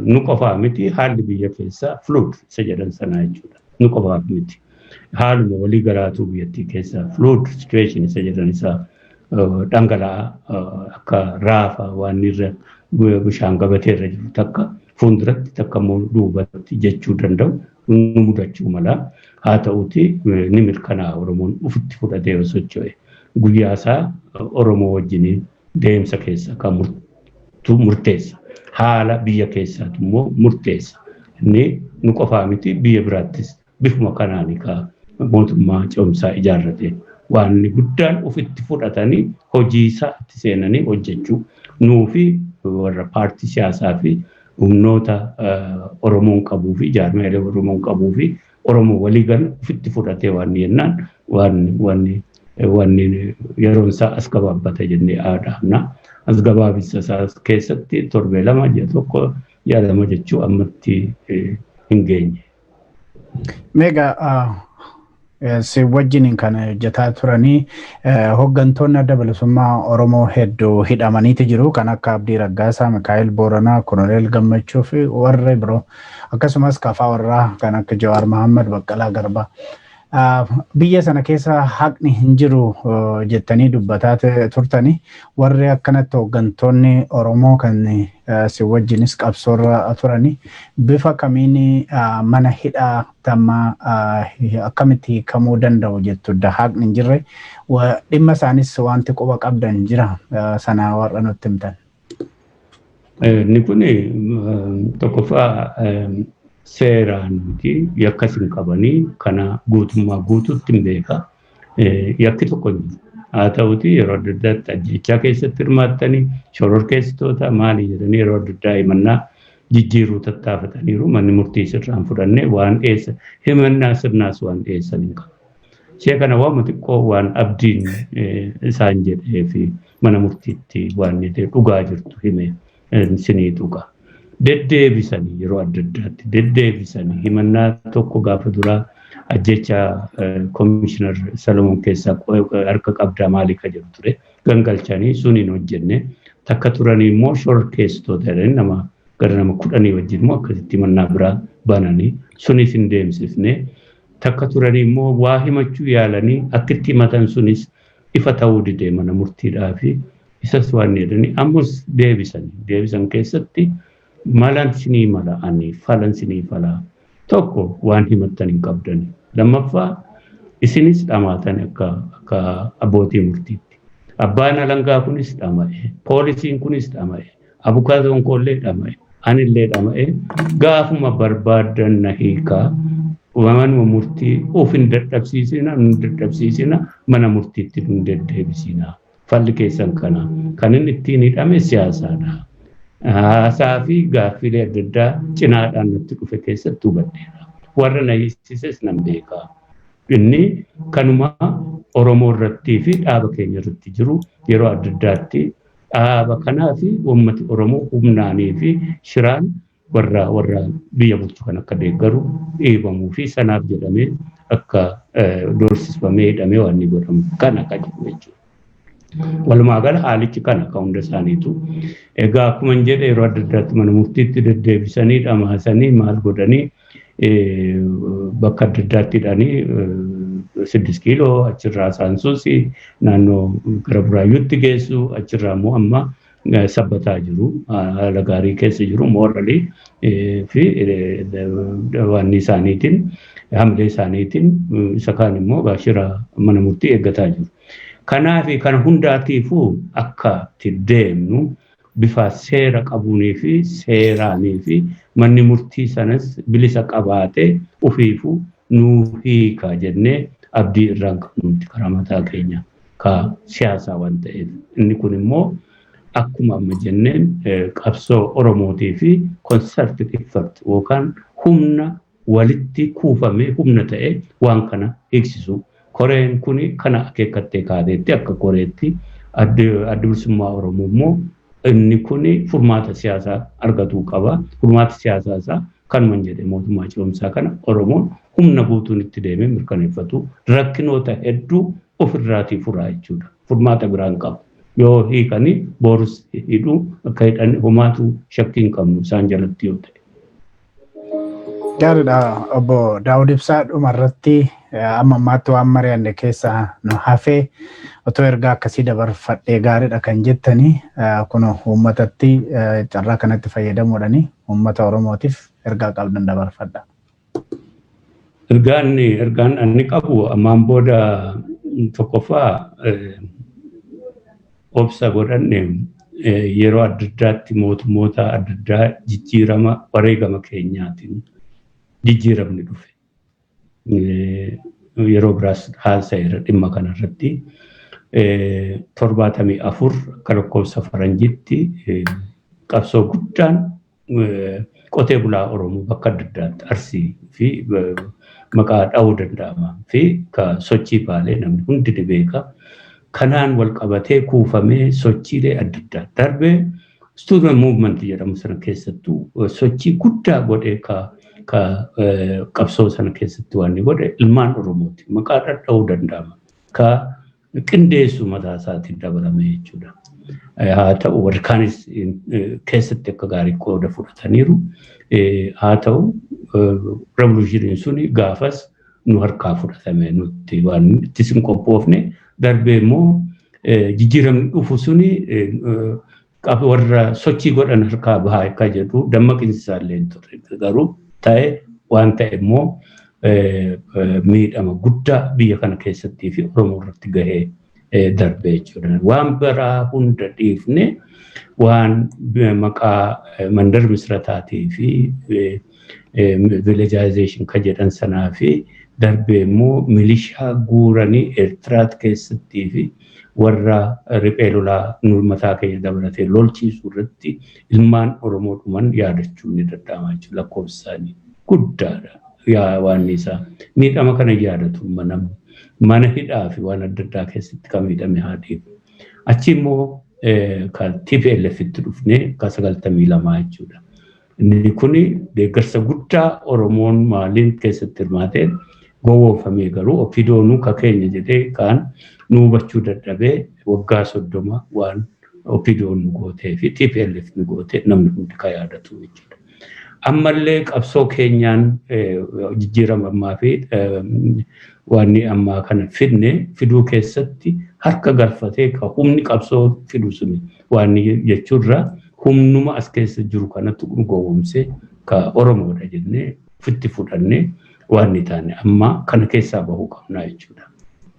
Speaker 2: nu qofaa miti, haalli biyya keessaa fluid isa jedhan sanaa jechuudha. Nu qofaaf miti. Haaluma walii galaatuu biyyattii keessaa fluid situation isa jedhan, isa dhangala'aa akka raafa waan irra bishaan gabatee irra jiru, takka fuulduratti takka immoo duubatti jechuu danda'u nu mudachuu mala. Haa ta'uti, ni mirkanaa'a Oromoon ofitti fudhatee yoo socho'e. Guyyaa isaa Oromoo wajjin deemsa keessa kan murteessa. Haala biyya keessaatu immoo murteessa. Inni nu qofaa miti, biyya biraattis bifuma kanaan ka mootummaa ce'umsaa ijaarrate. Waan guddaan ofitti fudhatanii hojii isaa itti seenanii hojjechuu, nuu fi warra paartii siyaasaa fi humnoota Oromoon qabuu fi jaarmiyaalee Oromoon qabuu fi Oromoo waliigala ofitti fudhatee waan jennaan, waan waan waan yeroon isaa as gabaabbata jennee dhaabna. As gabaabinsa isaa keessatti torbee 2, ji'a 1, ji'a 2 jechuu ammatti hin geenye.
Speaker 1: Meegaa si wajjiniin kan hojjetaa turanii hooggantoonni Adda Bilisummaa Oromoo hedduu hidhamaniiti jiru, kan akka Abdii Raggaasaa, Mikaa'el Booranaa, Koloneel Gammachuu fi warra biroo, akkasumas kafaa warraa kan akka Jawaar Mahammad, Baqqalaa Garbaa. Biyya sana keessa haqni hin jiru jettanii dubbataa turtanii, warri akkanatti hooggantoonni Oromoo kan si wajjinis qabsoorra turanii bifa kamiin mana hidhaa tamma akkamitti hiikamuu danda'u jettu? Haqni hin jirre, dhimma isaanis wanti quba qabdan jira sana warra nutti himtan.
Speaker 2: Inni kun tokkoffaa seeraan miti, yakkas hin qabanii, kana guutummaa guutuutti hin beeka. Yakki tokko hin jiru. Haa ta'uti, yeroo adda addaatti ajjechaa keessatti hirmaattanii, shororkeessitoota maali jedhanii yeroo adda addaa himannaa jijjiiruu tattaafataniiru. Manni murtii sirraan fudhannee waan dhiyeessa, himannaa sirnaas waan dhiyeessan hin qabu. Ishee kana waama xiqqoo waan Abdiin isaan jedhee fi mana murtiitti waan dhugaa jirtu hime sinii tuqa. Deddeebisanii, yeroo adda addaatti deddeebisanii himannaa tokko gaafa duraa ajjecha Komishinar Salomoon keessaa harka qabdaa maalii ka jedhu ture, gangalchanii sun hin hojjenne. Takka turanii immoo shororkeessitoota jedhanii nama gara nama 10 wajjin immoo akkasitti himannaa biraa bananii sunis hin deemsifne. Takka turanii immoo waa himachuu yaalanii, akkitti himatan sunis ifa ta'uu didee mana murtiidhaa fi isas waan jedhanii ammas deebisanii deebisan keessatti, malan sinii mala, ani falan sinii falaa, tokko waan himattan hin qabdani, lammaffaa isinis dhamaatan akka abbootii murtiitti, abbaan alangaa kunis dhama'e, poolisiin kunis dhama'e, abukaatoon koollee dhama'e, anillee dhama'e, gaafuma barbaaddan na hiikaa, manuma murtii of hin dadhabsiisina, nu dadhabsiisina, mana murtiitti nu deddeebisina, falli keessan kana. Kan inni ittiin hidhame siyaasaadha. Haasaa fi gaaffiilee adda addaa cinaadhaan natti dhufe keessatti hubadheera. Warra na hiisises nan beeka. Inni kanuma Oromoo irrattii fi dhaaba keenya irratti jiru, yeroo adda addaatti dhaaba kanaa fi uummati Oromoo humnaanii fi shiraan warra biyya bulchu kan akka deeggaru dhiibamuu fi sanaaf jedhamee akka doorsifamee hidhamee waan inni godhamu kana akka jiru jechuudha. Walumaa gala haalichi kana akka hunda isaaniitu. Egaa akkuma hin jedhe, yeroo adda addaatti mana murtiitti deddeebisanii dhamaasanii maal godhanii bakka adda addaatti hidhanii, 6 kiiloo, achirraa Saansuusi, naannoo gara Buraayyuutti geessu, achirraa immoo amma Sabbataa jiru, haala gaarii keessa jiru, morally fi waan isaaniitiin, hamilee isaaniitiin. Isa kaan immoo gaashira mana murtii eeggataa jiru. Kanaaf kana hundaatiifuu akka itti deemnu bifa seera qabuunii fi seeraanii fi manni murtii sanas bilisa qabaatee ofiifuu nuu hiika jennee abdii irraan qabnutti karaa mataa keenya ka siyaasaa waan ta'eef, inni kun immoo Akkuma amma jenneen, qabsoo Oromootii fi concerted effort yookaan humna walitti kuufamee humna ta'e waan kana hiiksisu. Koreen kuni kana akeekkattee kaateetti. Akka koreetti, Adda Bilisummaa Oromoo immoo inni kuni furmaata siyaasaa argatuu qaba. Furmaata siyaasaa isaa kanuma jedhe, mootummaa ce'umsaa kana Oromoon humna guutuun itti deemee mirkaneeffatu rakkinoota hedduu ofirraatii furaa jechuudha. Furmaata biraan qabu. Yoo hiikanii borus hidhuu akka hidhan homaatu shakkii hin qabnu isaan jalatti yoo ta'e.
Speaker 1: Gaariidha, obbo Daawud Ibsaa. Dhuma irratti amma ammaatti waan mari'anne keessaa nu hafee otoo ergaa akkasii dabarfadhee gaariidha kan jettanii, kun uummatatti carraa kanatti fayyadamuudhaani uummata Oromootiif ergaa qabdan dabarfadha.
Speaker 2: Ergaan inni qabu ammaan booda tokkoffaa obsa godhanne. Yeroo adda addaatti mootummoota adda addaa jijjiirama wareegama keenyaatiin jijjiiramni dhufe. Yeroo biraas haasa'eera dhimma kanarratti. 74 akka lakkoofsa faranjiitti qabsoo guddaan qotee bulaa Oromoo bakka adda addaatti, Arsii fi maqaa dha'uu danda'ama, fi sochii Baalee namni hundi ni beeka. Kanaan wal qabatee kuufamee sochiilee adda addaa darbee student movement jedhamu sana keessattuu sochii guddaa godhee ka ka qabsoo sana keessatti waan inni godhe ilmaan Oromooti. Maqaa dhadha'uu danda'ama. Ka qindeessu mataa isaatiin dabalame jechuudha. Haa ta'u, warri kaanis keessatti akka gaarii qooda fudhataniiru. Haa ta'u, revolutioniin suni gaafas nu harkaa fudhatame, nutti waan ittis hin qophoofne. Darbee immoo jijjiiramni dhufu suni warra sochii godhan harkaa bahaa akka jedhu dammaqinsi isaallee hin turre. Garuu ta'e, waan ta'e immoo miidhama guddaa biyya kana keessattii fi Oromoo irratti gahee darbe jechuudha. Waan biraa hunda dhiifne, waan maqaa mandar misrataatii fi villagization ka jedhan sanaa fi darbee immoo milishaa guuranii Eertiraat keessattii fi warra riphee lolaa nu mataa keenya dabalatee lolchiisuu irratti ilmaan Oromoo dhuman yaadachuun ni danda'ama jechuudha. Lakkoofsi isaanii guddaadha. Yaa waan isaa miidhama kana yaadatu namni mana hidhaa fi waan adda addaa keessatti kan miidhame haa dhiibu. Achi immoo kan TPLF itti dhufnee kan 92 jechuudha. Inni kuni deeggarsa guddaa Oromoon maaliin keessatti hirmaatee gowwoomfamee, garuu OPDOnuu ka keenya jedhee kaan nu hubachuu dadhabee waggaa 30 waan OPDOn nu gootee fi TPLF nu gootee namni hundi ka yaadatu jechuudha. Ammallee qabsoo keenyaan jijjiirama ammaa fi waan ammaa kana fidne fiduu keessatti harka galfatee ka humni qabsoo fidu suni waan jechuurra humnuma as keessa jiru kanatti nu gowwoomsee ka Oromoodha jennee ofitti fudhannee waan ni taane amma kana keessaa bahuu qabna jechuudha.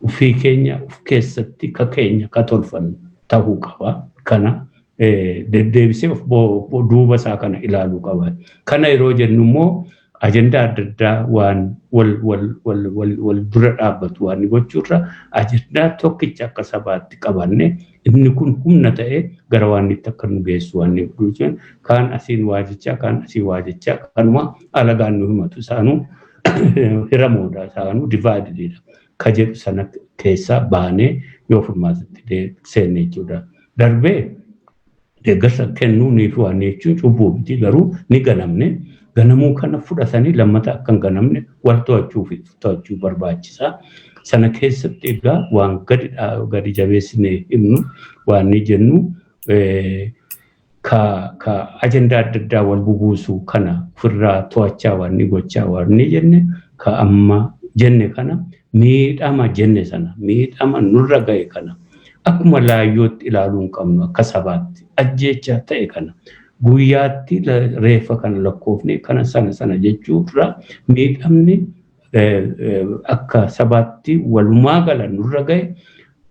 Speaker 2: Ufii keenya uf keessatti ka keenya ka tolfannu ta'uu qaba. Kana deddeebisee of duuba isaa kana ilaaluu qaba. Kana yeroo jennu immoo ajandaa adda addaa waan wal wal wal wal wal dura dhaabbatu waan gochuurra ajandaa tokkicha akka sabaatti qabanne inni kun humna ta'ee gara waan itti akka nu geessu waan godhu. Kaan asiin waa jechaa, kaan asiin waa jechaa, kanuma alagaan nu himatu, isaanuu hiramoodha, isaanuu dividedidha ka jedhu sana keessaa baanee yoo furmaatatti seenne jechuudha. Darbee deeggarsa kennuu fi waan jechuun cubbuu miti, garuu ni ganamne. Ganamuu kana fudhatanii lammata akka hin ganamne wal to'achuu fi to'achuu barbaachisaa. Sana keessatti egaa waan gadi jabeessinee himnu waan ni jennu, ka ajandaa adda addaa wal bubuusu kana ofirraa to'achaa waan ni gochaa waan ni jenne, ka amma jenne kana, miidhama jenne sana, miidhama nurra ga'e kana akkuma laayyootti ilaaluu hin qabnu. Akka sabaatti ajjeechaa ta'e kana guyyaatti reeffa kana lakkoofne kana sana sana jechuurra miidhamni akka sabaatti walumaa gala nurra ga'e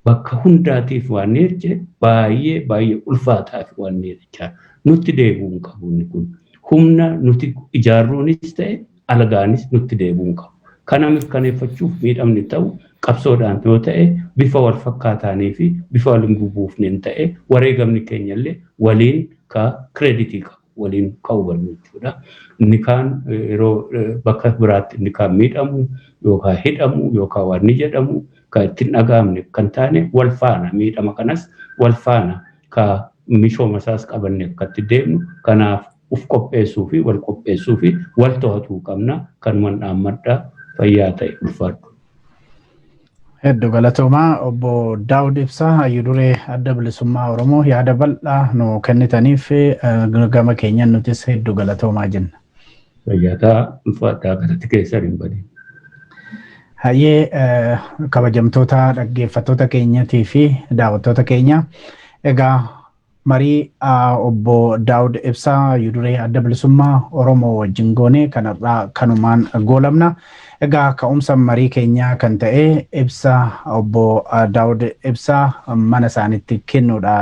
Speaker 2: bakka hundaatiif waan jeche baay'ee baay'ee ulfaataa fi waan jechaa nutti deebi'uu hin qabu. Inni kun humna nuti ijaarruunis ta'e alagaanis nutti deebi'uu hin qabu. Kana mirkaneeffachuuf miidhamni ta'u Qabsoodhaan yoo ta'e bifa wal fakkaataanii fi bifa wal hin bubuufneen ta'e wareegamni keenya illee waliin ka kireeditii qabu waliin ka hubannu jechuudha. Inni kaan yeroo bakka biraatti inni kaan miidhamu yookaan hidhamu yookaan waan ni jedhamu kan ittiin dhaga'amne kan taane wal faana miidhama kanas wal faana ka mishooma isaas qabanne akkatti deemnu. Kanaaf uf qopheessuu fi wal qopheessuu fi wal to'atuu qabna. Kanuman dhaammadhaa, fayyaa ta'e, ulfaadhu.
Speaker 1: Hedduu galatoomaa, obbo Daawud Ibsaa, hayyuu duree Adda Bilisummaa Oromoo, yaada bal'aa nu kennitaniif gama keenyan nutis hedduu galatoomaa jenna.
Speaker 2: Fayyaa ulfaadhaa, galatti keessan hin badin.
Speaker 1: Hayyee, kabajamtoota dhaggeeffattoota keenyatii fi daawwattoota keenya, egaa marii obbo Daawud Ibsaa, hayyuu duree Adda Bilisummaa Oromoo wajjin goone kanarraa kanumaan goolabna. Egaa ka'umsa marii keenyaa kan ta'e ibsa obbo Daawud Ibsaa mana isaaniitti kennuudha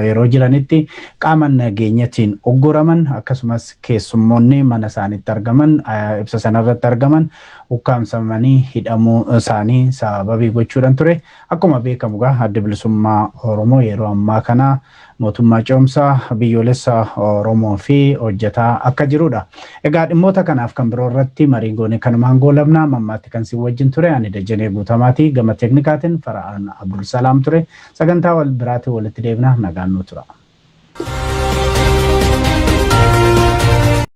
Speaker 1: yeroo jiranitti qaama nageenyatiin oggoraman, akkasumas keessummoonni mana isaaniitti argaman, ibsa sanarratti argaman ukkaamsamanii hidhamuu isaanii sababii gochuudhaan ture. Akkuma beekamu egaa Adda Bilisummaa Oromoo yeroo ammaa kana mootummaa ce'umsaa biyyoolessa Oromoo fi hojjetaa akka jirudha. Egaa dhimmoota kanaaf kan biroo irratti marii goone kanumaan goolabna. Mammaatti kan si wajjin ture ani Dajanee Guutamaati. Gama teeknikaatiin Fara'aan Abdulsalaam ture. Sagantaa wal biraatiin walitti deebina, nagaan nu tura.